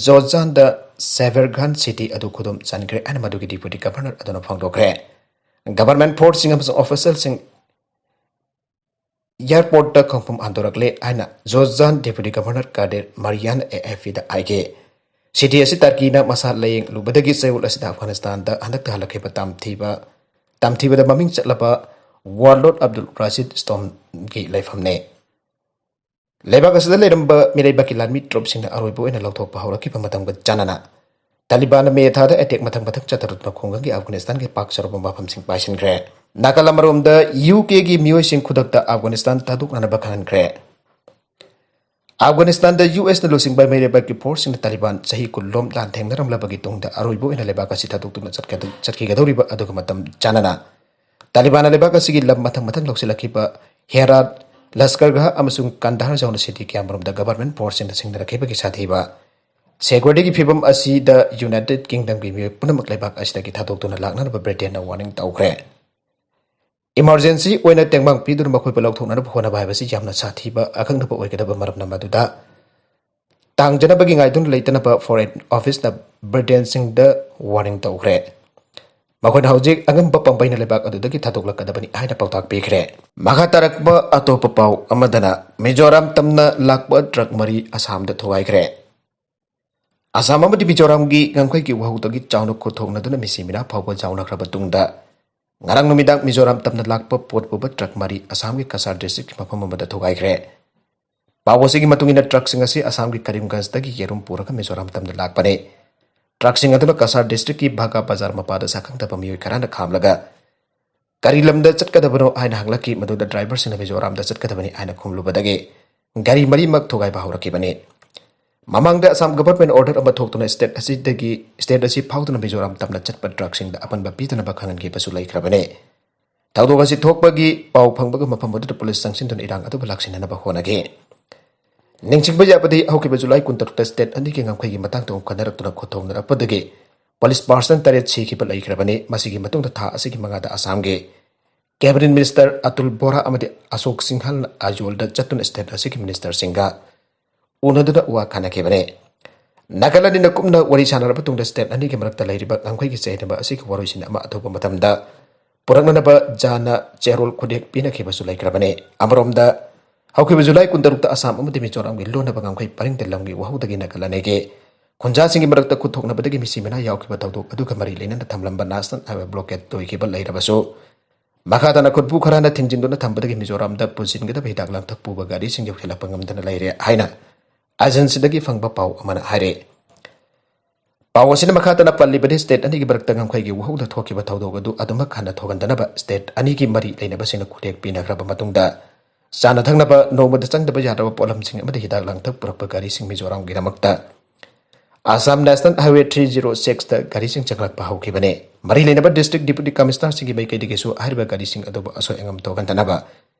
ꯖꯣꯔꯖꯥꯟꯗ ꯁꯦꯚꯔꯒꯥꯟ city ꯑꯗꯨ ꯈꯨꯗꯨꯝ ꯆꯟꯈ꯭ꯔꯦ ꯍꯥꯏꯅ ꯃꯗꯨꯒꯤ deputy governor ꯑꯗꯨꯅ ꯐꯣꯡꯗꯣꯛꯈ꯭ꯔꯦ꯫ Government force ꯁꯤꯡ ꯑꯃꯁꯨꯡ official ꯁꯤꯡ airport ꯇ ꯈꯣꯡꯐꯝ ꯍꯟꯗꯣꯔꯛꯂꯦ ꯍꯥꯏꯅ ꯖꯣꯔꯖꯥꯟ deputy governor ꯀꯥꯗꯤꯔ ꯃꯥꯔꯤꯌꯥꯟ A F P ꯗ ꯍꯥꯏꯈꯤ꯫ City ꯑꯁꯤ ꯇꯔꯀꯤꯅ ꯃꯁꯥ ꯂꯥꯌꯦꯡꯂꯨꯕꯗꯒꯤ ꯆꯌꯣꯜ ꯑꯁꯤꯗ ꯑꯐꯒꯥꯅꯤꯁꯇꯥꯟꯗ ꯍꯟꯗꯛꯇ ꯍꯜꯂꯛꯈꯤꯕ ꯇꯝꯊꯤꯕ, ꯇꯝꯊꯤꯕꯗ ꯃꯃꯤꯡ ꯆꯠꯂꯕ warlord ꯑꯕꯗꯨꯜ ꯔꯥꯁꯤꯗ ꯁ꯭ꯇꯣꯝꯒꯤ ꯂꯩꯐꯝꯅꯤ꯫ ꯂꯩꯕꯥꯛ ꯑꯁꯤꯗ ꯂꯩꯔꯝꯕ ꯃꯤꯔꯩꯕꯥꯛꯀꯤ ꯂꯥꯟꯃꯤ ꯇ꯭ꯔꯨꯞꯁꯤꯡꯅ ꯑꯔꯣꯏꯕ ꯑꯣꯏꯅ ꯂꯧꯊꯣꯛꯄ ꯍꯧꯔꯛꯈꯤꯕ ꯃꯇꯝꯒ ꯆꯥꯟꯅꯅ ꯇꯥꯂꯤꯕꯥꯟꯅ ꯃꯦ ꯊꯥꯗ attack ꯃꯊꯪ ꯃꯊꯪ ꯆꯠꯊꯔꯗꯨꯅ ꯈꯨꯡꯒꯪꯒꯤ ꯑꯐꯒꯥꯅꯤꯁꯇꯥꯟꯒꯤ ꯄꯥꯛ ꯆꯥꯎꯔꯕ ꯃꯐꯝꯁꯤꯡ ꯄꯥꯏꯁꯤꯟꯈ꯭ꯔꯦ꯫ ꯅꯥꯀꯜ ꯑꯃꯔꯣꯝꯗ ꯌꯨ ꯀꯦꯒꯤ ꯃꯤꯑꯣꯏꯁꯤꯡ ꯈꯨꯗꯛꯇ ꯑꯐꯒꯥꯅꯤꯁꯇꯥꯟ ꯊꯥꯗꯣꯛꯅꯅꯕ ꯈꯪꯍꯟꯈ꯭ꯔꯦ꯫ ꯑꯐꯒꯥꯅꯤꯁꯇꯥꯟꯗ ꯌꯨ ꯑꯦꯁꯅ ꯂꯨꯆꯤꯡꯕ ꯃꯤꯔꯩꯕꯥꯛꯀꯤ force ꯁꯤꯡꯅ ꯇꯥꯂꯤꯕꯥꯟ ꯆꯍꯤ ꯀꯨꯟ ꯂꯣꯝ ꯂꯥꯟꯊꯦꯡꯅꯔꯝꯂꯕꯒꯤ ꯇꯨꯡꯗ ꯑꯔꯣꯏꯕ ꯑꯣꯏꯅ ꯂꯩꯕꯥꯛ ꯑꯁꯤ ꯊꯥꯗꯣꯛꯇꯨꯅ ꯆꯠꯀꯗ-, ꯆꯠꯈꯤꯒꯗꯧꯔꯤꯕ ꯑꯗꯨꯒ ꯃꯇꯝ ꯆꯥꯟꯅꯅ ꯇꯥꯂꯤꯕꯥꯟꯅ ꯂꯩꯕꯥꯛ ꯑꯁꯤꯒꯤ ꯂꯝ ꯃꯊꯪ ꯃꯊꯪ ꯂꯧꯁꯤꯜꯂꯛꯈꯤꯕ ꯍꯦꯔꯥꯠ, ꯂꯁꯀꯔꯒꯥꯍ ꯑꯃꯁꯨꯡ ꯀꯟꯗꯥꯍꯔ ꯌꯥꯎꯅ city ꯀꯌꯥꯃꯔꯣꯝꯗ government force ꯁꯤꯡꯅ ꯁꯤꯡꯅꯔꯛꯈꯤꯕꯒꯤ ꯁꯥꯊꯤꯕ security ꯒꯤ ꯐꯤꯕꯝ ꯑꯁꯤꯗ United Kingdom ꯒꯤ ꯃꯤꯑꯣꯏ ꯄꯨꯝꯅꯃꯛ ꯂꯩꯕꯥꯛ ꯑꯁꯤꯗꯒꯤ ꯊꯥꯗꯣꯛꯇꯨꯅ ꯂꯥꯛꯅꯅꯕ ꯕ꯭ꯔꯤꯇꯦꯟꯅ warning ꯇꯧꯈ꯭ꯔꯦ꯫ Emergency ꯑꯣꯏꯅ ꯇꯦꯡꯕꯥꯡ ꯄꯤꯗꯨꯅ ꯃꯈꯣꯏꯕꯨ ꯂꯧꯊꯣꯛꯅꯅꯕ ꯍꯣꯠꯅꯕ ꯍꯥꯏꯕꯁꯤ ꯌꯥꯝꯅ ꯁꯥꯊꯤꯕ ꯑꯈꯪꯅꯕ ꯑꯣꯏꯒꯗꯕ ꯃꯔꯝꯅ ꯃꯗꯨꯗ ꯇꯥꯡꯖꯅꯕꯒꯤ ꯉꯥꯏꯗꯨꯅ ꯂꯩꯇꯅꯕ Foreign Office ꯅ ꯕ꯭ꯔꯤꯇꯦꯟꯁꯤꯡꯗ warning ꯇꯧꯈ꯭ꯔꯦ꯫ ꯃꯈꯣꯏꯅ ꯍꯧꯖꯤꯛ ꯑꯉꯝꯕ ꯄꯥꯝꯕꯩꯅ ꯂꯩꯕꯥꯛ ꯑꯗꯨꯗꯒꯤ ꯊꯥꯗꯣꯛꯂꯛꯀꯗꯕꯅꯤ ꯍꯥꯏꯅ ꯄꯥꯎꯇꯥꯛ ꯄꯤꯈ꯭ꯔꯦ꯫ ꯃꯈꯥ ꯇꯥꯔꯛꯄ ꯑꯇꯣꯞꯄ ꯄꯥꯎ ꯑꯃꯗꯅ ꯃꯤꯖꯣꯔꯥꯝ ꯇꯝꯅ ꯂꯥꯛꯄ truck ꯃꯔꯤ ꯑꯁꯥꯝꯗ ꯊꯨꯒꯥꯏꯈ꯭ꯔꯦ꯫ ꯑꯁꯥꯝ ꯑꯃꯗꯤ ꯃꯤꯖꯣꯔꯥꯝꯒꯤ ꯉꯝꯈꯩꯒꯤ ꯋꯥꯍꯧꯗꯒꯤ ꯆꯥꯎꯅ ꯈꯨꯠꯊꯣꯛꯅꯗꯨꯅ ꯃꯤꯁꯤ ꯃꯤꯅꯥ ꯐꯥꯎꯕ ꯌꯥꯎꯅꯈ꯭ꯔꯕ ꯇꯨꯡꯗ, ꯉꯔꯥꯡ ꯅꯨꯃꯤꯗꯥꯡ ꯃꯤꯖꯣꯔꯥꯝ ꯇꯝꯅ ꯂꯥꯛꯄ ꯄꯣꯠ ꯄꯨꯕ truck ꯃꯔꯤ ꯑꯁꯥꯝꯒꯤ ꯀꯁꯥꯔ district ꯀꯤ ꯃꯐꯝ ꯑꯃꯗ ꯊꯨꯒꯥꯏꯈ꯭ꯔꯦ꯫ ꯄꯥꯎ ꯑꯁꯤꯒꯤ ꯃꯇꯨꯡ ꯏꯟꯅ, truck ꯁꯤꯡ ꯑꯁꯤ ꯑꯁꯥꯝꯒꯤ ꯀꯔꯤꯝꯒꯟꯖꯗꯒꯤ ꯌꯦꯔꯨꯝ ꯄꯨꯔꯒ ꯃꯤꯖꯣꯔꯥꯝ ꯇꯝꯗ ꯂꯥꯛꯄꯅꯤ꯫ Truck ꯁꯤꯡ ꯑꯗꯨꯅ ꯀꯁꯥꯔ district ꯀꯤ ꯚꯥꯒꯥ ꯕꯖꯥꯔ ꯃꯄꯥꯗ ꯁꯛꯈꯪꯗꯕ ꯃꯤꯑꯣꯏ ꯈꯔꯅ ꯈꯥꯝꯂꯒ ꯀꯔꯤ ꯂꯝꯗ ꯆꯠꯀꯗꯕꯅꯣ ꯍꯥꯏꯅ ꯍꯪꯂꯛꯈꯤ꯫ ꯃꯗꯨꯗ ꯗ꯭ꯔꯥꯏꯚꯔꯁꯤꯡꯅ ꯃꯤꯖꯣꯔꯥꯝꯗ ꯆꯠꯀꯗꯕꯅꯤ ꯍꯥꯏꯅ ꯈꯨꯝꯂꯨꯕꯗꯒꯤ ꯒꯥꯔꯤ ꯃꯔꯤꯃꯛ ꯊꯨꯒꯥꯏꯕ ꯍꯧꯔꯛꯈꯤꯕꯅꯤ꯫ ꯃꯃꯥꯡꯗ ꯑꯁꯥꯝ ꯒꯚꯔꯟꯃꯦꯟꯠ ꯑꯣꯔꯗꯔ ꯑꯃ ꯊꯣꯛꯇꯨꯅ ꯁ꯭ꯇꯦꯠ ꯑꯁꯤꯗꯒꯤ ꯁ꯭ꯇꯦꯠ ꯑꯁꯤ ꯐꯥꯎꯗꯨꯅ ꯃꯤꯖꯣꯔꯥꯝ ꯇꯝꯅ ꯆꯠꯄ ꯇ꯭ꯔꯛꯁꯤꯡꯗ ꯑꯄꯟꯕ ꯄꯤꯗꯅꯕ ꯈꯪꯍꯟꯈꯤꯕꯁꯨ ꯂꯩꯈ꯭ꯔꯕꯅꯤ꯫ ꯊꯧꯗꯣꯛ ꯑꯁꯤ ꯊꯣꯛꯄꯒꯤ ꯄꯥꯎ ꯐꯪꯕꯒ ꯃꯐꯝ ꯑꯗꯨꯗ ꯄꯨꯂꯤꯁ ꯆꯪꯁꯤꯟꯗꯨꯅ ꯏꯔꯥꯡ ꯑꯗꯨꯕꯨ ꯂꯥꯛꯁꯤꯟꯅꯅꯕ ꯍꯣꯠꯅꯈꯤ꯫ ꯅꯤꯡꯁꯤꯡꯕ ꯌꯥꯕꯗꯤ, ꯍꯧꯈꯤꯕ ꯖꯨꯂꯥꯏ ꯀꯨꯟꯇꯔꯨꯛꯇ ꯁ꯭ꯇꯦꯠ ꯑꯅꯤꯒꯤ ꯉꯝꯈꯩꯒꯤ ꯃꯇꯥꯡꯗ ꯈꯟꯅꯔꯛꯇꯨꯅ ꯈꯨꯠꯊꯣꯛꯅꯔꯛꯄꯗꯒꯤ ꯄꯨꯂꯤꯁ ꯄꯥꯔꯁꯟ ꯇꯔꯦꯠ ꯁꯤꯈꯤꯕ ꯂꯩꯈ꯭ꯔꯕꯅꯤ꯫ ꯃꯁꯤꯒꯤ ꯃꯇꯨꯡꯗ ꯊꯥ ꯑꯁꯤꯒꯤ ꯃꯉꯥꯗ ꯑꯁꯥꯝꯒꯤ ꯀꯦꯕꯤꯅꯦꯠ ꯃꯤꯅꯤꯁꯇꯔ ꯑꯇꯨꯜ ꯕꯣꯔꯥ ꯑꯃꯗꯤ ꯑꯁꯣꯛ ꯁꯤꯡꯍꯜꯅ ꯑꯥꯏꯖꯣꯜꯗ ꯆꯠꯇꯨꯅ ꯁ꯭ꯇꯦꯠ ꯑꯁꯤꯒꯤ ꯃꯤꯅꯤꯁꯇꯔꯁꯤꯡꯒ ꯎꯅꯗꯨꯅ ꯋꯥ ꯈꯟꯅꯈꯤꯕꯅꯤ꯫ ꯅꯥꯀꯜ ꯑꯅꯤꯅ ꯀꯨꯞꯅ ꯋꯥꯔꯤ ꯁꯥꯟꯅꯔꯕ ꯃꯇꯨꯡꯗ ꯁ꯭ꯇꯦꯠ ꯑꯅꯤꯒꯤ ꯃꯔꯛꯇ ꯂꯩꯔꯤꯕ ꯉꯝꯈꯩꯒꯤ ꯆꯌꯦꯠꯅꯕ ꯑꯁꯤꯒꯤ ꯋꯥꯔꯣꯏꯁꯤꯟ ꯑꯃ ꯑꯊꯨꯕ ꯃꯇꯝꯗ ꯄꯨꯔꯛꯅꯅꯕ ꯖꯥꯅ ꯆꯦꯔꯣꯜ ꯈꯨꯠꯌꯦꯛ ꯄꯤꯅꯈꯤꯕꯁꯨ ꯂꯩꯈ꯭ꯔꯕꯅꯤ꯫ ꯑꯃꯔꯣꯝꯗ, ꯍꯧꯈꯤꯕ ꯖꯨꯂꯥꯏ ꯀꯨꯟꯇꯔꯨꯛꯇ ꯑꯁꯥꯝ ꯑꯃꯗꯤ ꯃꯤꯖꯣꯔꯥꯝꯒꯤ ꯂꯣꯟꯅꯕ ꯉꯝꯈꯩ ꯄꯔꯤꯡꯗ ꯂꯝꯒꯤ ꯋꯥꯍꯧꯗꯒꯤ ꯅꯥꯀꯜ ꯑꯅꯤꯒꯤ ꯈꯨꯟꯖꯥꯁꯤꯡꯒꯤ ꯃꯔꯛꯇ ꯈꯨꯠꯊꯣꯛꯅꯕꯗꯒꯤ ꯃꯤꯁꯤ ꯃꯤꯅꯥ ꯌꯥꯎꯈꯤꯕ ꯊꯧꯗꯣꯛ ꯑꯗꯨꯒ ꯃꯔꯤ ꯂꯩꯅꯅ ꯊꯝꯂꯝꯕ ꯅꯦꯁꯅꯦꯜ ꯍꯥꯏꯋꯦ ꯕ꯭ꯂꯣꯀꯦꯠ ꯇꯧꯈꯤꯕ ꯂꯩꯔꯕꯁꯨ, ꯃꯈꯥ ꯇꯥꯅ ꯈꯨꯠꯄꯨ ꯈꯔꯅ ꯊꯤꯡꯖꯤꯟꯗꯨꯅ ꯊꯝꯕꯗꯒꯤ ꯃꯤꯖꯣꯔꯥꯝꯗ ꯄꯨꯁꯤꯟꯒꯗꯕ ꯍꯤꯗꯥꯛ ꯂꯥꯡꯊꯛ ꯄꯨꯕ ꯒꯥꯔꯤꯁꯤꯡ ꯌꯧꯁꯤꯜꯂꯛꯄ ꯉꯝꯗꯅ ꯂꯩꯔꯦ ꯍꯥꯏꯅ ꯑꯦꯖꯦꯟꯁꯤꯗꯒꯤ ꯐꯪꯕ ꯄꯥꯎ ꯑꯃꯅ ꯍꯥꯏꯔꯦ꯫ ꯄꯥꯎ ꯑꯁꯤꯅ ꯃꯈꯥ ꯇꯥꯅ ꯄꯜꯂꯤꯕꯗꯤ, ꯁ꯭ꯇꯦꯠ ꯑꯅꯤꯒꯤ ꯃꯔꯛꯇ ꯉꯝꯈꯩꯒꯤ ꯋꯥꯍꯧꯗ ꯊꯣꯛꯈꯤꯕ ꯊꯧꯗꯣꯛ ꯑꯗꯨ ꯑꯗꯨꯃꯛ ꯍꯟꯅ ꯊꯣꯛꯍꯟꯗꯅꯕ ꯁ꯭ꯇꯦꯠ ꯑꯅꯤꯒꯤ ꯃꯔꯤ ꯂꯩꯅꯕꯁꯤꯡꯅ ꯈꯨꯠꯌꯦꯛ ꯄꯤꯅꯈ꯭ꯔꯕ ꯃꯇꯨꯡꯗ, ꯆꯥꯅ ꯊꯛꯅꯕ ꯅꯣꯡꯃꯗ ꯆꯪꯗꯕ ꯌꯥꯗ꯭ꯔꯕ ꯄꯣꯠꯂꯝꯁꯤꯡ ꯑꯃꯗꯤ ꯍꯤꯗꯥꯛ ꯂꯥꯡꯊꯛ ꯄꯨꯔꯛꯄ ꯒꯥꯔꯤꯁꯤꯡ ꯃꯤꯖꯣꯔꯥꯝꯒꯤꯗꯃꯛꯇ Assam national highway three zero ꯁꯤꯛꯁꯇ ꯒꯥꯔꯤꯁꯤꯡ ꯆꯪꯂꯛꯄ ꯍꯧꯈꯤꯕꯅꯤ꯫ ꯃꯔꯤ ꯂꯩꯅꯕ ꯗꯤꯁꯇ꯭ꯔꯤꯛ ꯗꯤꯄꯨꯇꯤ ꯀꯃꯤꯁꯅꯔꯁꯤꯡꯒꯤ ꯃꯥꯏꯀꯩꯗꯒꯤꯁꯨ ꯍꯥꯏꯔꯤꯕ ꯒꯥꯔꯤꯁꯤꯡ ꯑꯗꯨꯕꯨ ꯑꯁꯣꯏ ꯑꯉꯥꯝ ꯊꯣꯛꯍꯟꯗꯅꯕ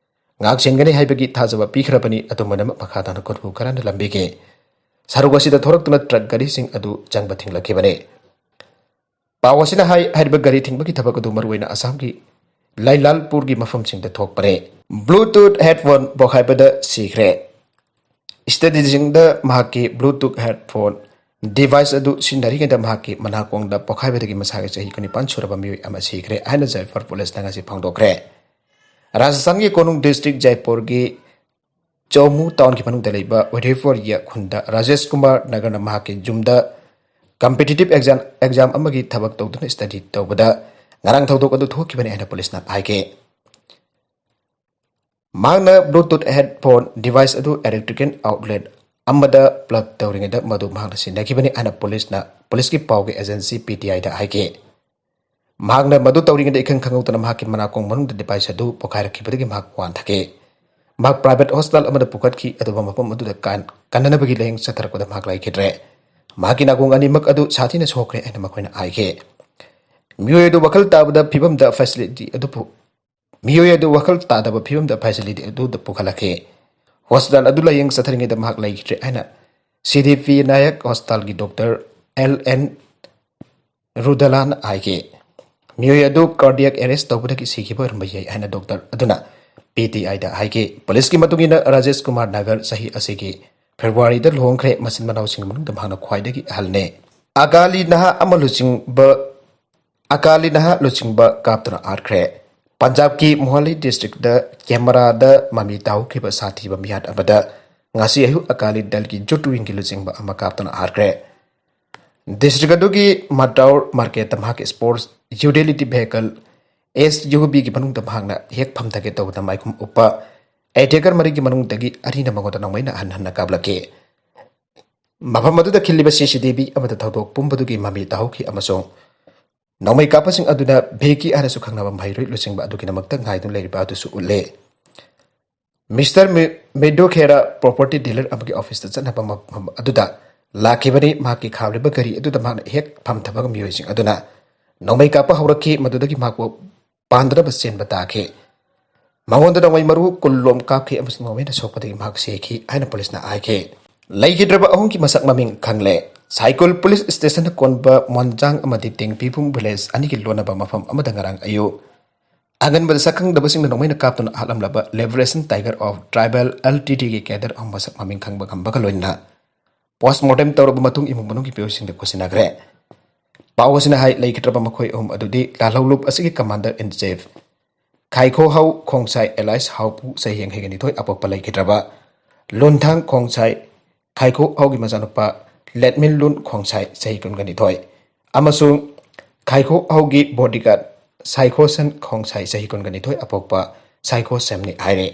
ꯉꯥꯛ ꯁꯦꯟꯒꯅꯤ ꯍꯥꯏꯕꯒꯤ ꯊꯥꯖꯕ ꯄꯤꯈ꯭ꯔꯕꯅꯤ꯫ ꯑꯗꯨ ꯄꯨꯝꯅꯃꯛ ꯃꯈꯥ ꯇꯥꯅ ꯈꯨꯠꯄꯨ ꯈꯔꯅ ꯂꯝꯕꯤꯒꯤ ꯁꯔꯨꯛ ꯑꯁꯤꯗ ꯊꯣꯔꯛꯇꯨꯅ ꯇ꯭ꯔꯛ ꯒꯥꯔꯤꯁꯤꯡ ꯑꯗꯨ ꯆꯪꯕ ꯊꯤꯡꯂꯛꯈꯤꯕꯅꯤ꯫ ꯄꯥꯎ ꯑꯁꯤꯅ ꯍꯥꯏ, ꯍꯥꯏꯔꯤꯕ ꯒꯥꯔꯤ ꯊꯤꯡꯕꯒꯤ ꯊꯕꯛ ꯑꯗꯨ ꯃꯔꯨꯑꯣꯏꯅ ꯑꯁꯥꯝꯒꯤ ꯂꯥꯏꯂꯥꯜꯄꯨꯔꯒꯤ ꯃꯐꯝꯁꯤꯡꯗ ꯊꯣꯛꯄꯅꯤ꯫ ꯕ꯭ꯂꯨꯇꯨꯠ ꯍꯦꯗꯐꯣꯟ ꯄꯣꯈꯥꯏꯕꯗ ꯁꯤꯈ꯭ꯔꯦ꯫ ꯁ꯭ꯇꯗꯤꯁꯤꯡꯗ ꯃꯍꯥꯛꯀꯤ ꯕ꯭ꯂꯨꯇꯨꯠ ꯍꯦꯗꯐꯣꯟ ꯗꯤꯚꯥꯏꯁ ꯑꯗꯨ ꯁꯤꯖꯤꯟꯅꯔꯤꯉꯩꯗ ꯃꯍꯥꯛꯀꯤ ꯃꯅꯥꯀꯣꯡꯗ ꯄꯣꯈꯥꯏꯕꯗꯒꯤ ꯃꯁꯥꯒꯤ ꯆꯍꯤ ꯀꯨꯟꯅꯤꯄꯥꯟ ꯁꯨꯔꯕ ꯃꯤꯑꯣꯏ ꯑꯃ ꯁꯤꯈ꯭ꯔꯦ ꯍꯥꯏꯅ ꯖꯥꯏꯐꯔ ꯄꯨꯂꯤꯁꯅ ꯉꯁꯤ ꯐꯣꯡꯗꯣꯛꯈ꯭ꯔꯦ꯫ ꯔꯥꯖꯁꯊꯥꯟꯒꯤ ꯀꯣꯅꯨꯡ ꯗꯤꯁꯇ꯭ꯔꯤꯛ ꯖꯥꯏꯄꯨꯔꯒꯤ ꯆꯧꯃꯨ ꯇꯥꯎꯟꯒꯤ ꯃꯅꯨꯡꯗ ꯂꯩꯕ ꯎꯗꯦꯄꯨꯔ ꯈꯨꯟꯗ ꯔꯥꯖꯦꯁ ꯀꯨꯃꯥꯔ ꯅꯒꯔꯅ ꯃꯍꯥꯛꯀꯤ ꯌꯨꯝꯗ ꯀꯝꯄꯤꯇꯤꯇꯤꯚ ꯑꯦꯛꯖꯥꯝ, ꯑꯦꯛꯖꯥꯝ ꯑꯃꯒꯤ ꯊꯕꯛ ꯇꯧꯗꯨꯅ ꯁ꯭ꯇꯗꯤ ꯇꯧꯕꯗ ꯉꯔꯥꯡ ꯊꯧꯗꯣꯛ ꯑꯗꯨ ꯊꯣꯛꯈꯤꯕꯅꯤ ꯍꯥꯏꯅ ꯄꯨꯂꯤꯁꯅ ꯍꯥꯏꯈꯤ꯫ ꯃꯍꯥꯛꯅ ꯕ꯭ꯂꯨꯇꯨꯠ ꯍꯦꯗꯐꯣꯟ ꯗꯤꯚꯥꯏꯁ ꯑꯗꯨ ꯏꯂꯦꯛꯇ꯭ꯔꯤꯀꯦꯜ ꯑꯥꯎꯠꯂꯦꯠ ꯑꯃꯗ ꯄ꯭ꯂꯒ ꯇꯧꯔꯤꯉꯩꯗ ꯃꯗꯨ ꯃꯍꯥꯛꯅ ꯁꯤꯖꯤꯟꯅꯈꯤꯕꯅꯤ ꯍꯥꯏꯅ ꯄꯨꯂꯤꯁꯅ, ꯄꯨꯂꯤꯁꯀꯤ ꯄꯥꯎꯒꯤ ꯑꯦꯖꯦꯟꯁꯤ ꯄꯤ ꯇꯤ ꯑꯥꯏꯗ ꯍꯥꯏꯈꯤ꯫ ꯃꯍꯥꯛꯅ ꯃꯗꯨ ꯇꯧꯔꯤꯉꯩꯗ ꯏꯈꯪ ꯈꯪꯍꯧꯗꯅ ꯃꯍꯥꯛꯀꯤ ꯃꯅꯥꯀꯣꯡ ꯃꯅꯨꯡꯗ device ꯑꯗꯨ ꯄꯣꯈꯥꯏꯔꯛꯈꯤꯕꯗꯒꯤ ꯃꯍꯥꯛ ꯋꯥꯟꯊꯈꯤ꯫ ꯃꯍꯥꯛ private hospital ꯑꯃꯗ ꯄꯨꯈꯠꯈꯤ, ꯑꯗꯨꯕꯨ ꯃꯐꯝ ꯑꯗꯨꯗ ꯀꯥꯟ-, ꯀꯟꯅꯅꯕꯒꯤ ꯂꯥꯌꯦꯡ ꯆꯠꯊꯔꯛꯄꯗ ꯃꯍꯥꯛ ꯂꯩꯈꯤꯗ꯭ꯔꯦ꯫ ꯃꯍꯥꯛꯀꯤ ꯅꯥꯀꯣꯡ ꯑꯅꯤꯃꯛ ꯑꯗꯨ ꯁꯥꯊꯤꯅ ꯁꯣꯛꯈ꯭ꯔꯦ ꯍꯥꯏꯅ ꯃꯈꯣꯏꯅ ꯍꯥꯏꯈꯤ꯫ ꯃꯤꯑꯣꯏ ꯑꯗꯨ ꯋꯥꯈꯜ ꯇꯥꯕꯗ ꯐꯤꯕꯝꯗ facility ꯑꯗꯨ ꯄꯨ-, ꯃꯤꯑꯣꯏ ꯑꯗꯨ ꯋꯥꯈꯜ ꯇꯥꯗꯕ ꯐꯤꯕꯝꯗ facility ꯑꯗꯨꯗ ꯄꯨꯈꯠꯂꯛꯈꯤ꯫ Hospital ꯑꯗꯨ ꯂꯥꯌꯦꯡ ꯆꯠꯊꯔꯤꯉꯩꯗ ꯃꯍꯥꯛ ꯂꯩꯈꯤꯗ꯭ꯔꯦ ꯍꯥꯏꯅ C D P Nayak Hospitalꯒꯤ doctor L N ꯔꯨꯗꯂꯥꯅ ꯍꯥꯏꯈꯤ꯫ ꯃꯤꯑꯣꯏ ꯑꯗꯨ cardiac arrest ꯇꯧꯕꯗꯒꯤ ꯁꯤꯈꯤꯕ ꯑꯣꯏꯔꯝꯕ ꯌꯥꯏ ꯍꯥꯏꯅ doctor ꯑꯗꯨꯅ P T Iꯗ ꯍꯥꯏꯈꯤ꯫ Policeꯀꯤ ꯃꯇꯨꯡ ꯏꯟꯅ, ꯔꯥꯖꯦꯁ ꯀꯨꯃꯥꯔ ꯅꯥꯒꯔ ꯆꯍꯤ ꯑꯁꯤꯒꯤ Februaryꯗ ꯂꯨꯍꯣꯡꯈ꯭ꯔꯦ꯫ ꯃꯆꯤꯟ ꯃꯅꯥꯎꯁꯤꯡꯒꯤ ꯃꯅꯨꯡꯗ ꯃꯍꯥꯛꯅ ꯈ꯭ꯋꯥꯏꯗꯒꯤ ꯑꯍꯜꯅꯦ꯫ ꯑꯀꯥꯂꯤ ꯅꯍꯥ ꯑꯃ ꯂꯨꯆꯤꯡꯕ, ꯑꯀꯥꯂꯤ ꯅꯍꯥ ꯂꯨꯆꯤꯡꯕ ꯀꯥꯞꯇꯨꯅ ꯍꯥꯠꯈ꯭ꯔꯦ꯫ ꯄꯟꯖꯥꯕꯀꯤ ꯃꯣꯍꯥꯂꯤ districtꯗ cameraꯗ ꯃꯃꯤ ꯇꯥꯍꯧꯈꯤꯕ ꯁꯥꯊꯤꯕ ꯃꯤꯍꯥꯠ ꯑꯃꯗ ꯉꯁꯤ ꯑꯌꯨꯛ ꯑꯀꯥꯂꯤ ꯗꯜꯒꯤ youth wingꯒꯤ ꯂꯨꯆꯤꯡꯕ ꯑꯃ ꯀꯥꯞꯇꯨꯅ ꯍꯥꯠꯈ꯭ꯔꯦ꯫ District ꯑꯗꯨꯒꯤ ꯃꯇꯧꯔ marketꯇ ꯃꯍꯥꯛꯀꯤ sports utility vehicle S U Vꯒꯤ ꯃꯅꯨꯡꯗ ꯃꯍꯥꯛꯅ ꯍꯦꯛ ꯐꯝꯊꯒꯦ ꯇꯧꯕꯗ ꯃꯥꯏꯈꯨꯝ ꯎꯞꯄ attacker ꯃꯔꯤꯒꯤ ꯃꯅꯨꯡꯗꯒꯤ ꯑꯅꯤꯅ ꯃꯉꯣꯟꯗ ꯅꯣꯡꯃꯩꯅ ꯍꯟ ꯍꯟꯅ ꯀꯥꯞꯂꯛꯈꯤ꯫ ꯃꯐꯝ ꯑꯗꯨꯗ ꯈꯤꯜꯂꯤꯕ C C T V ꯑꯃꯗ ꯊꯧꯗꯣꯛ ꯄꯨꯝꯕꯗꯨꯒꯤ ꯃꯃꯤ ꯇꯥꯍꯧꯈꯤ ꯑꯃꯁꯨꯡ ꯅꯣꯡꯃꯩ ꯀꯥꯞꯄꯁꯤꯡ ꯑꯗꯨꯅ ꯚꯦꯀꯤ ꯍꯥꯏꯅꯁꯨ ꯈꯪꯅꯕ ꯃꯍꯩꯔꯣꯏ ꯂꯨꯆꯤꯡꯕ ꯑꯗꯨꯒꯤꯗꯃꯛꯇ ꯉꯥꯏꯗꯨꯅ ꯂꯩꯔꯤꯕ ꯑꯗꯨꯁꯨ ꯎꯠꯂꯦ꯫ Mister ꯃꯤ-, ꯃꯤꯗꯣ ꯈꯦꯔꯥ property dealer ꯑꯃꯒꯤ officeꯇ ꯆꯠꯅꯕ ꯃꯐꯝ ꯑꯗꯨꯗ ꯂꯥꯛꯈꯤꯕꯅꯤ꯫ ꯃꯍꯥꯛꯀꯤ ꯈꯥꯝꯂꯤꯕ ꯒꯥꯔꯤ ꯑꯗꯨꯗ ꯃꯍꯥꯛꯅ ꯍꯦꯛ ꯐꯝꯊꯕꯒ ꯃꯤꯑꯣꯏꯁꯤꯡ ꯑꯗꯨꯅ ꯅꯣꯡꯃꯩ ꯀꯥꯞꯄ ꯍꯧꯔꯛꯈꯤ, ꯃꯗꯨꯗꯒꯤ ꯃꯍꯥꯛꯄꯨ ꯄꯥꯟꯗꯅꯕ ꯆꯦꯟꯕ ꯇꯥꯈꯤ꯫ ꯃꯉꯣꯟꯗ ꯅꯣꯡꯃꯩ ꯃꯔꯨ ꯀꯨꯟ ꯂꯣꯝ ꯀꯥꯞꯈꯤ ꯑꯃꯁꯨꯡ ꯅꯣꯡꯃꯩꯅ ꯁꯣꯛꯄꯗꯒꯤ ꯃꯍꯥꯛ ꯁꯤꯈꯤ ꯍꯥꯏꯅ ꯄꯨꯂꯤꯁꯅ ꯍꯥꯏꯈꯤ꯫ ꯂꯩꯈꯤꯗ꯭ꯔꯕ ꯑꯍꯨꯝꯒꯤ ꯃꯁꯛ ꯃꯃꯤꯡ ꯈꯪꯂꯦ꯫ ꯁꯥꯏꯀꯨꯜ ꯄꯨꯂꯤꯁ ꯁ꯭ꯇꯦꯁꯟꯗ ꯀꯣꯟꯕ ꯃꯣꯟꯖꯥꯡ ꯑꯃꯗꯤ ꯇꯦꯡꯄꯤꯕꯨꯡ village ꯑꯅꯤꯒꯤ ꯂꯣꯟꯅꯕ ꯃꯐꯝ ꯑꯃꯗ ꯉꯔꯥꯡ ꯑꯌꯨꯛ ꯑꯉꯟꯕꯗ ꯁꯛꯈꯪꯗꯕꯁꯤꯡꯅ ꯅꯣꯡꯃꯩꯅ ꯀꯥꯞꯇꯨꯅ ꯍꯥꯠꯂꯝꯂꯕ Liberation Tiger of Tribal Ltdꯒꯤ cadre ꯑꯍꯨꯝ ꯃꯁꯛ ꯃꯃꯤꯡ ꯈꯪꯕ ꯉꯝꯕꯒ ꯂꯣꯏꯅꯅ post mortem ꯇꯧꯔꯕ ꯃꯇꯨꯡ ꯏꯃꯨꯡ ꯃꯅꯨꯡꯒꯤ ꯃꯤꯑꯣꯏꯁꯤꯡꯗ ꯈꯨꯠꯁꯤꯟꯅꯈ꯭ꯔꯦ꯫ ꯄꯥꯎ ꯑꯁꯤꯅ ꯍꯥꯏ, ꯂꯩꯈꯤꯗ꯭ꯔꯕ ꯃꯈꯣꯏ ꯑꯍꯨꯝ ꯑꯗꯨꯗꯤ ꯂꯥꯜꯍꯧꯂꯨꯞ ꯑꯁꯤꯒꯤ commander in chief ꯈꯥꯏꯈꯣꯍꯧ ꯈꯣꯡꯁꯥꯏ alias ꯍꯥꯎꯄꯨ ꯆꯍꯤ ꯌꯥꯡꯈꯩꯒ ꯅꯤꯊꯣꯏ ꯑꯄꯣꯛꯄ ꯂꯩꯈꯤꯗ꯭ꯔꯕ ꯂꯨꯟꯊꯥꯡ ꯈꯣꯡꯁꯥꯏ ꯈꯥꯏꯈꯣꯍꯧꯒꯤ ꯃꯆꯥꯅꯨꯄꯥ ꯂꯦꯠꯃꯤꯟꯂꯨꯟ ꯈꯣꯡꯁꯥꯏ ꯆꯍꯤ ꯀꯨꯟꯒ ꯅꯤꯊꯣꯏ ꯑꯃꯁꯨꯡ ꯈꯥꯏꯈꯣꯍꯧꯒꯤ bodyguard ꯁꯥꯏꯈꯣꯁꯟ ꯈꯣꯡꯁꯥꯏ ꯆꯍꯤ ꯀꯨꯟꯒ ꯅꯤꯊꯣꯏ ꯑꯄꯣꯛꯄ ꯁꯥꯏꯈꯣꯁꯦꯝꯅꯤ ꯍꯥꯏꯔꯤ꯫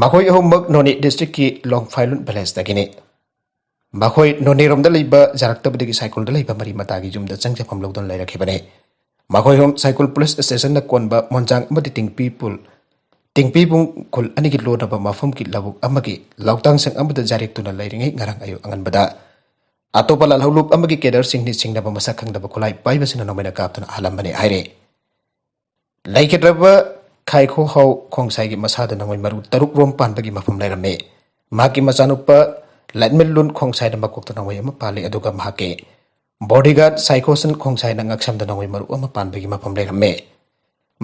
ꯃꯈꯣꯏ ꯑꯍꯨꯝꯃꯛ ꯅꯣꯅꯦ districtꯀꯤ ꯂꯣꯡꯐꯥꯏꯂꯨꯟ villageꯇꯒꯤꯅꯤ꯫ ꯃꯈꯣꯏ ꯅꯣꯅꯦꯔꯣꯝꯗ ꯂꯩꯕ ꯖꯥꯔꯛꯇꯕꯗꯒꯤ ꯁꯥꯏꯀꯨꯜꯗ ꯂꯩꯕ ꯃꯔꯤ ꯃꯇꯥꯒꯤ ꯌꯨꯝꯗ ꯆꯪꯖꯐꯝ ꯂꯧꯗꯨꯅ ꯂꯩꯔꯛꯈꯤꯕꯅꯤ꯫ ꯃꯈꯣꯏ ꯑꯍꯨꯝ ꯁꯥꯏꯀꯨꯜ ꯄꯨꯂꯤꯁ ꯁ꯭ꯇꯦꯁꯟꯅ ꯀꯣꯟꯕ ꯃꯣꯟꯖꯥꯡ ꯑꯃꯗꯤ ꯇꯤꯡꯄꯤ ꯄꯨꯜ, ꯇꯤꯡꯄꯤꯕꯨꯡ ꯈꯨꯜ ꯑꯅꯤꯒꯤ ꯂꯣꯟꯅꯕ ꯃꯐꯝꯒꯤ ꯂꯧꯕꯨꯛ ꯑꯃꯒꯤ ꯂꯧꯇꯥꯡꯁꯪ ꯑꯃꯗ ꯖꯥꯔꯦꯛꯇꯨꯅ ꯂꯩꯔꯤꯉꯩ ꯉꯔꯥꯡ ꯑꯌꯨꯛ ꯑꯉꯟꯕꯗ ꯑꯇꯣꯞꯄ ꯂꯥꯜꯍꯧꯂꯨꯞ ꯑꯃꯒꯤ ꯀꯦꯗꯔꯁꯤꯡꯅ ꯁꯤꯡꯅꯕ ꯃꯁꯛ ꯈꯪꯗꯕ ꯈꯨꯠꯂꯥꯏ ꯄꯥꯏꯕꯁꯤꯡꯅ ꯅꯣꯡꯃꯩꯅ ꯀꯥꯞꯇꯨꯅ ꯍꯥꯠꯂꯝꯕꯅꯤ ꯍꯥꯏꯔꯤ꯫ ꯂꯩꯈꯤꯗ꯭ꯔꯕ ꯈꯥꯏꯈꯣ ꯍꯥꯎ ꯈꯣꯡꯁꯥꯏꯒꯤ ꯃꯁꯥꯗ ꯅꯣꯡꯃꯩ ꯃꯔꯨ ꯇꯔꯨꯛ ꯔꯣꯝ ꯄꯥꯟꯕꯒꯤ ꯃꯐꯝ ꯂꯩꯔꯝꯃꯤ꯫ ꯃꯍꯥꯛꯀꯤ ꯃꯆꯥꯅꯨꯄꯥ ꯂꯥꯠꯃꯤꯟ ꯂꯨꯟ ꯈꯣꯡꯁꯥꯏꯅ ꯃꯀꯣꯛꯇ ꯅꯣꯡꯃꯩ ꯑꯃ ꯄꯥꯜꯂꯤ, ꯑꯗꯨꯒ ꯃꯍꯥꯛꯀꯤ ꯕꯣꯗꯤꯒꯥꯔꯗ ꯁꯥꯏꯈꯣꯁꯟ ꯈꯣꯡꯁꯥꯏꯅ ꯉꯛꯁꯝꯗ ꯅꯣꯡꯃꯩ ꯃꯔꯨ ꯑꯃ ꯄꯥꯟꯕꯒꯤ ꯃꯐꯝ ꯂꯩꯔꯝꯃꯤ꯫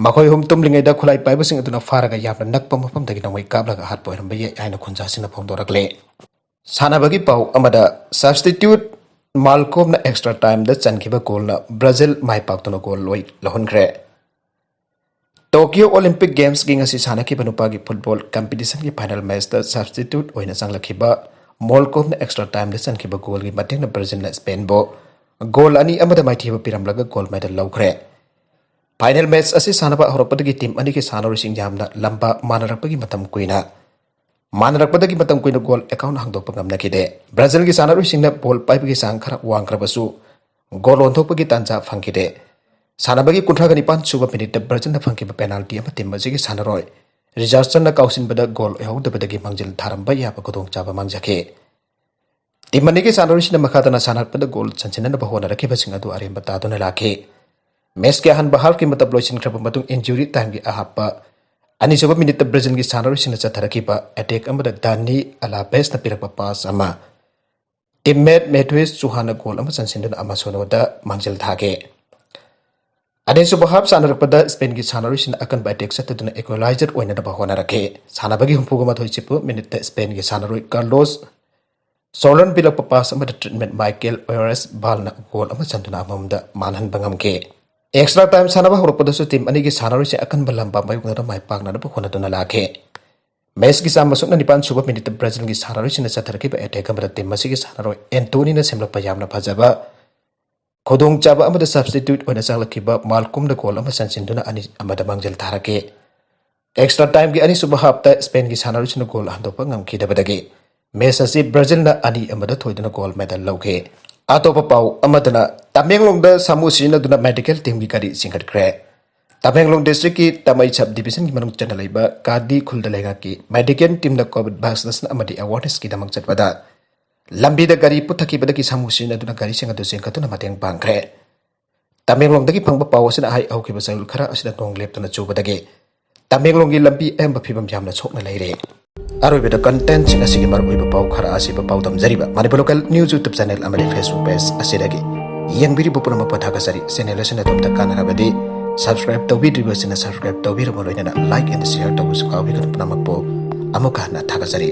ꯃꯈꯣꯏ ꯑꯍꯨꯝ ꯇꯨꯝꯂꯤꯉꯩꯗ ꯈꯨꯠꯂꯥꯏ ꯄꯥꯏꯕꯁꯤꯡ ꯑꯗꯨꯅ ꯐꯥꯔꯒ ꯌꯥꯝꯅ ꯅꯛꯄ ꯃꯐꯝꯗꯒꯤ ꯅꯣꯡꯃꯩ ꯀꯥꯞꯂꯒ ꯍꯥꯠꯄ ꯑꯣꯏꯔꯝꯕ ꯌꯥꯏ ꯍꯥꯏꯅ ꯈꯣꯟꯖꯥꯁꯤꯡꯅ ꯐꯣꯡꯗꯣꯔꯛꯂꯤ꯫ ꯁꯥꯟꯅꯕꯒꯤ ꯄꯥꯎ ꯑꯃꯗ, ꯁꯕꯁꯇꯤꯇ꯭ꯌꯨꯠ ꯃꯥꯜꯀꯣꯝꯅ ꯑꯦꯛꯁꯇ꯭ꯔꯥ ꯇꯥꯏꯝꯗ ꯆꯟꯈꯤꯕ ꯒꯣꯜꯅ ꯕ꯭ꯔꯥꯖꯤꯜ ꯃꯥꯏ ꯄꯥꯛꯇꯨꯅ ꯒꯣꯜ ꯂꯣꯏ ꯂꯧꯍꯟꯈ꯭ꯔꯦ꯫ ꯇꯣꯀꯤꯌꯣ ꯑꯣꯂꯤꯝꯄꯤꯛ ꯒꯦꯝꯁꯀꯤ ꯉꯁꯤ ꯁꯥꯟꯅꯈꯤꯕ ꯅꯨꯄꯥꯒꯤ ꯐꯨꯠꯕꯣꯜ ꯀꯝꯄꯤꯇꯤꯁꯟꯒꯤ ꯐꯥꯏꯅꯦꯜ ꯃꯦꯆꯇ ꯁꯕꯁꯇꯤꯇ꯭ꯌꯨꯠ ꯑꯣꯏꯅ ꯆꯪꯂꯛꯈꯤꯕ ꯃꯣꯜꯀꯣꯝꯅ ꯑꯦꯛꯁꯇ꯭ꯔꯥ ꯇꯥꯏꯝꯗ ꯆꯟꯈꯤꯕ ꯒꯣꯜꯒꯤ ꯃꯇꯦꯡꯅ ꯕ꯭ꯔꯥꯖꯤꯜꯅ ꯁ꯭ꯄꯦꯟꯕꯨ ꯒꯣꯜ ꯑꯅꯤ ꯑꯃꯗ ꯃꯥꯏꯊꯤꯕ ꯄꯤꯔꯝꯂꯒ ꯒꯣꯜ ꯃꯦꯗꯜ ꯂꯧꯈ꯭ꯔꯦ꯫ ꯐꯥꯏꯅꯦꯜ ꯃꯦꯆ ꯑꯁꯤ ꯁꯥꯟꯅꯕ ꯍꯧꯔꯛꯄꯗꯒꯤ ꯇꯤꯝ ꯑꯅꯤꯒꯤ ꯁꯥꯟꯅꯔꯣꯏꯁꯤꯡ ꯌꯥꯝꯅ ꯂꯝꯕꯥ ꯃꯥꯟꯅꯔꯛꯄꯒꯤ ꯃꯇꯝ ꯀꯨꯏꯅ ꯃꯥꯟꯅꯔꯛꯄꯗꯒꯤ ꯃꯇꯝ ꯀꯨꯏꯅ ꯒꯣꯜ ꯑꯦꯀꯥꯎꯟ ꯍꯥꯡꯗꯣꯛꯄ ꯉꯝꯅꯈꯤꯗꯦ꯫ ꯕ꯭ꯔꯥꯖꯤꯜꯒꯤ ꯁꯥꯟꯅꯔꯣꯏꯁꯤꯡꯅ ꯕꯣꯜ ꯄꯥꯏꯕꯒꯤ ꯆꯥꯡ ꯈꯔ ꯋꯥꯡꯈ꯭ꯔꯕꯁꯨ ꯒꯣꯜ ꯑꯣꯟꯊꯣꯛꯄꯒꯤ ꯇꯥꯟꯖꯥ ꯐꯪꯈꯤꯗꯦ꯫ ꯁꯥꯟꯅꯕꯒꯤ ꯀꯨꯟꯊ꯭ꯔꯥꯒ ꯅꯤꯄꯥꯟ ꯁꯨꯕ ꯃꯤꯅꯤꯠꯇ ꯕ꯭ꯔꯥꯖꯤꯜꯅ ꯐꯪꯈꯤꯕ ꯄꯦꯅꯥꯜꯇꯤ ꯑꯃ ꯇꯤꯝ ꯑꯁꯤꯒꯤ ꯁꯥꯟꯅꯔꯣꯏ ꯔꯤꯆꯥꯔꯗꯁꯟꯅ ꯀꯥꯎꯁꯤꯟꯕꯗ ꯒꯣꯜ ꯑꯣꯏꯍꯧꯗꯕꯗꯒꯤ ꯃꯥꯡꯖꯤꯜ ꯊꯥꯔꯝꯕ ꯌꯥꯕ ꯈꯨꯗꯣꯡꯆꯥꯕ ꯃꯥꯡꯖꯈꯤ꯫ ꯇꯤꯝ ꯑꯅꯤꯒꯤ ꯁꯥꯟꯅꯔꯣꯏꯁꯤꯡꯅ ꯃꯈꯥ ꯇꯥꯅ ꯁꯥꯟꯅꯔꯛꯄꯗ ꯒꯣꯜ ꯆꯟꯁꯤꯟꯅꯅꯕ ꯍꯣꯠꯅꯔꯛꯈꯤꯕꯁꯤꯡ ꯑꯗꯨ ꯑꯔꯦꯝꯕ ꯇꯥꯗꯨꯅ ꯂꯥꯛꯈꯤ꯫ ꯃꯦꯆꯀꯤ ꯑꯍꯥꯟꯕ ꯍꯥꯐꯀꯤ ꯃꯇꯝ ꯂꯣꯏꯁꯤꯟꯈ꯭ꯔꯕ ꯃꯇꯨꯡ ꯏꯟꯖꯨꯔꯤ ꯇꯥꯏꯝꯒꯤ ꯑꯍꯥꯞꯄ ꯑꯅꯤꯁꯨꯕ ꯃꯤꯅꯤꯠꯇ ꯕ꯭ꯔꯥꯖꯤꯜꯒꯤ ꯁꯥꯟꯅꯔꯣꯏꯁꯤꯡꯅ ꯆꯠꯊꯔꯛꯈꯤꯕ ꯑꯦꯇꯦꯛ ꯑꯃꯗ ꯗꯥꯅꯤ ꯑꯂꯥꯕꯦꯁꯅ ꯄꯤꯔꯛꯄ ꯄꯥꯁ ꯑꯃ ꯇꯤꯝꯃꯦꯠ ꯃꯦꯊ꯭ꯌꯨꯁ ꯆꯨꯍꯥꯟꯅ ꯒꯣꯜ ꯑꯃ ꯆꯟꯁꯤꯟꯗꯨꯅ ꯑꯃ ꯁꯣꯅꯣꯗ ꯃꯥꯡꯖꯤꯜ ꯊꯥꯈꯤ꯫ ꯑꯅꯤꯁꯨꯕ ꯍꯥꯞ ꯁꯥꯟꯅꯔꯛꯄꯗ ꯁ꯭ꯄꯦꯟꯒꯤ ꯁꯥꯟꯅꯔꯣꯏꯁꯤꯡꯅ ꯑꯀꯟꯕ ꯑꯦꯇꯦꯛ ꯆꯠꯊꯗꯨꯅ ꯏꯀ꯭ꯋꯦꯂꯥꯏꯖꯔ ꯑꯣꯏꯅꯅꯕ ꯍꯣꯠꯅꯔꯛꯈꯤ꯫ ꯁꯥꯟꯅꯕꯒꯤ ꯍꯨꯝꯐꯨꯒ ꯃꯥꯊꯣꯏ ꯁꯤꯕꯨ ꯃꯤꯅꯤꯠꯇ ꯁ꯭ꯄꯦꯟꯒꯤ ꯁꯥꯟꯅꯔꯣꯏ ꯀꯥꯔꯂꯣꯁ ꯁꯣꯂꯟ ꯄꯤꯔꯛꯄ ꯄꯥꯁ ꯑꯃꯗ ꯇ꯭ꯔꯤꯠꯃꯦꯟ ꯃꯥꯏꯀꯦꯜ ꯑꯣꯌꯔꯁ ꯕꯥꯜꯅ ꯒꯣꯜ ꯑꯃ ꯆꯟꯗꯨꯅ ꯑꯃꯃꯝꯗ ꯃꯥꯟꯍꯟꯕ ꯉꯝꯈꯤ꯫ ꯑꯦꯛꯁꯇ꯭ꯔꯥ ꯇꯥꯏꯝ ꯁꯥꯟꯅꯕ ꯍꯧꯔꯛꯄꯗꯁꯨ ꯇꯤꯝ ꯑꯅꯤꯒꯤ ꯁꯥꯟꯅꯔꯣꯏꯁꯤꯡ ꯑꯀꯟꯕ ꯂꯝꯕꯥ ꯃꯥꯌꯣꯛꯅꯗꯨꯅ ꯃꯥꯏ ꯄꯥꯛꯅꯅꯕ ꯍꯣꯠꯅꯗꯨꯅ ꯂꯥꯛꯈꯤ꯫ ꯃꯦꯆꯀꯤ ꯆꯥꯝꯃ ꯁꯨꯞꯅ ꯅꯤꯄꯥꯟ ꯁꯨꯕ ꯃꯤꯅꯤꯠꯇ ꯕ꯭ꯔꯥꯖꯤꯜꯒꯤ ꯁꯥꯟꯅꯔꯣꯏꯁꯤꯡꯅ ꯆꯠꯊꯔꯛꯈꯤꯕ ꯑꯦꯇꯦꯛ ꯑꯃꯗ ꯇꯤꯝ ꯑꯁꯤꯒꯤ ꯁꯥꯟꯅꯔꯣꯏ ꯑꯦꯟꯇꯣꯅꯤꯅ ꯁꯦꯝꯂꯛꯄ ꯌꯥꯝꯅ ꯐꯖꯕ ꯈꯨꯗꯣꯡꯆꯥꯕ ꯑꯃꯗ ꯁꯕꯁꯇꯤꯇ꯭ꯌꯨꯠ ꯑꯣꯏꯅ ꯆꯪꯂꯛꯈꯤꯕ ꯃꯥꯜꯀꯨꯝꯗ ꯒꯣꯜ ꯑꯃ ꯆꯟꯁꯤꯟꯗꯨꯅ ꯑꯅꯤ ꯑꯃꯗ ꯃꯥꯡꯖꯤꯜ ꯊꯥꯔꯛꯈꯤ꯫ ꯑꯦꯛꯁꯇ꯭ꯔꯥ ꯇꯥꯏꯝꯒꯤ ꯑꯅꯤꯁꯨꯕ ꯍꯥꯞꯇ ꯁ꯭ꯄꯦꯟꯒꯤ ꯁꯥꯟꯅꯔꯣꯏꯁꯤꯡꯅ ꯒꯣꯜ ꯍꯟꯗꯣꯛꯄ ꯉꯝꯈꯤꯗꯕꯗꯒꯤ ꯃꯦꯆ ꯑꯁꯤ ꯕ꯭ꯔꯥꯖꯤꯜꯅ ꯑꯅꯤ ꯑꯃꯗ ꯊꯣꯏꯗꯨꯅ ꯒꯣꯜ ꯃꯦꯗꯜ ꯂꯧꯈꯤ꯫ ꯑꯇꯣꯞꯄ ꯄꯥꯎ ꯑꯃꯗꯅ, ꯇꯃꯦꯡꯂꯣꯡꯗ ꯁꯥꯃꯨ ꯁꯤꯖꯤꯟꯅꯗꯨꯅ ꯃꯦꯗꯤꯀꯦꯜ ꯇꯤꯝꯒꯤ ꯒꯥꯔꯤ ꯆꯤꯡꯈꯠꯈ꯭ꯔꯦ꯫ ꯇꯃꯦꯡꯂꯣꯡ ꯗꯤꯁꯇ꯭ꯔꯤꯛꯀꯤ ꯇꯃꯩ ꯁꯕ ꯗꯤꯕꯤꯖꯟꯒꯤ ꯃꯅꯨꯡ ꯆꯟꯅ ꯂꯩꯕ ꯀꯥꯗꯤ ꯈꯨꯜꯗ ꯂꯩꯉꯥꯛꯀꯤ ꯃꯦꯗꯤꯀꯦꯜ ꯇꯤꯝꯅ ꯀꯣꯚꯤꯗ ꯚꯦꯛꯁꯤꯅꯦꯁꯟ ꯑꯃꯗꯤ ꯑꯦꯋꯥꯔꯅꯦꯁꯀꯤꯗꯃꯛ ꯆꯠꯄꯗ ꯂꯝꯕꯤꯗ ꯒꯥꯔꯤ ꯄꯨꯊꯈꯤꯕꯗꯒꯤ ꯁꯥꯃꯨ ꯁꯤꯖꯤꯟꯅꯗꯨꯅ ꯒꯥꯔꯤꯁꯤꯡ ꯑꯗꯨ ꯆꯤꯡꯈꯠꯇꯨꯅ ꯃꯇꯦꯡ ꯄꯥꯡꯈ꯭ꯔꯦ꯫ ꯇꯃꯦꯡꯂꯣꯡꯗꯒꯤ ꯐꯪꯕ ꯄꯥꯎ ꯑꯁꯤꯅ ꯍꯥꯏ ꯍꯧꯈꯤꯕ ꯆꯌꯣꯜ ꯈꯔ ꯑꯁꯤꯗ ꯅꯣꯡ ꯂꯦꯞꯇꯅ ꯆꯨꯕꯗꯒꯤ ꯇꯃꯦꯡꯂꯣꯡꯒꯤ ꯂꯝꯕꯤ ꯑꯌꯥꯝꯕ ꯐꯤꯕꯝ ꯌꯥꯝꯅ ꯁꯣꯛꯅ ꯂꯩꯔꯦ꯫ ꯑꯔꯣꯏꯕꯗ ꯀꯟꯇꯦꯟꯠꯁꯤꯡ ꯑꯁꯤꯒꯤ ꯃꯔꯨꯑꯣꯏꯕ ꯄꯥꯎ ꯈꯔ ꯑꯁꯤꯕꯨ ꯄꯥꯎꯗꯝꯖꯔꯤꯕ Manipur local news YouTube channel ꯑꯃꯗꯤ ꯐꯦꯁꯕꯨꯛ ꯄꯦꯖ ꯑꯁꯤꯗꯒꯤ ꯌꯦꯡꯕꯤꯔꯤꯕ ꯄꯨꯝꯅꯃꯛꯄꯨ ꯊꯥꯒꯠꯆꯔꯤ꯫ ꯆꯦꯅꯦꯜ ꯑꯁꯤꯅ ꯑꯗꯣꯝꯗ ꯀꯥꯟꯅꯔꯕꯗꯤ ꯁꯕꯁꯀ꯭ꯔꯥꯏꯕ ꯇꯧꯕꯤꯗ꯭ꯔꯤꯕꯁꯤꯡꯅ ꯁꯕꯁꯀ꯭ꯔꯥꯏꯕ ꯇꯧꯕꯤꯔꯕ ꯂꯣꯏꯅꯅ ꯂꯥꯏꯛ ꯑꯦꯟ ꯁꯤꯌꯔ ꯇꯧꯕꯁꯨ ꯀꯥꯎꯕꯤꯒꯅꯨ꯫ ꯄꯨꯝꯅꯃꯛꯄꯨ ꯑꯃꯨꯛꯀ ꯍꯟꯅ ꯊꯥꯒꯠꯆꯔꯤ꯫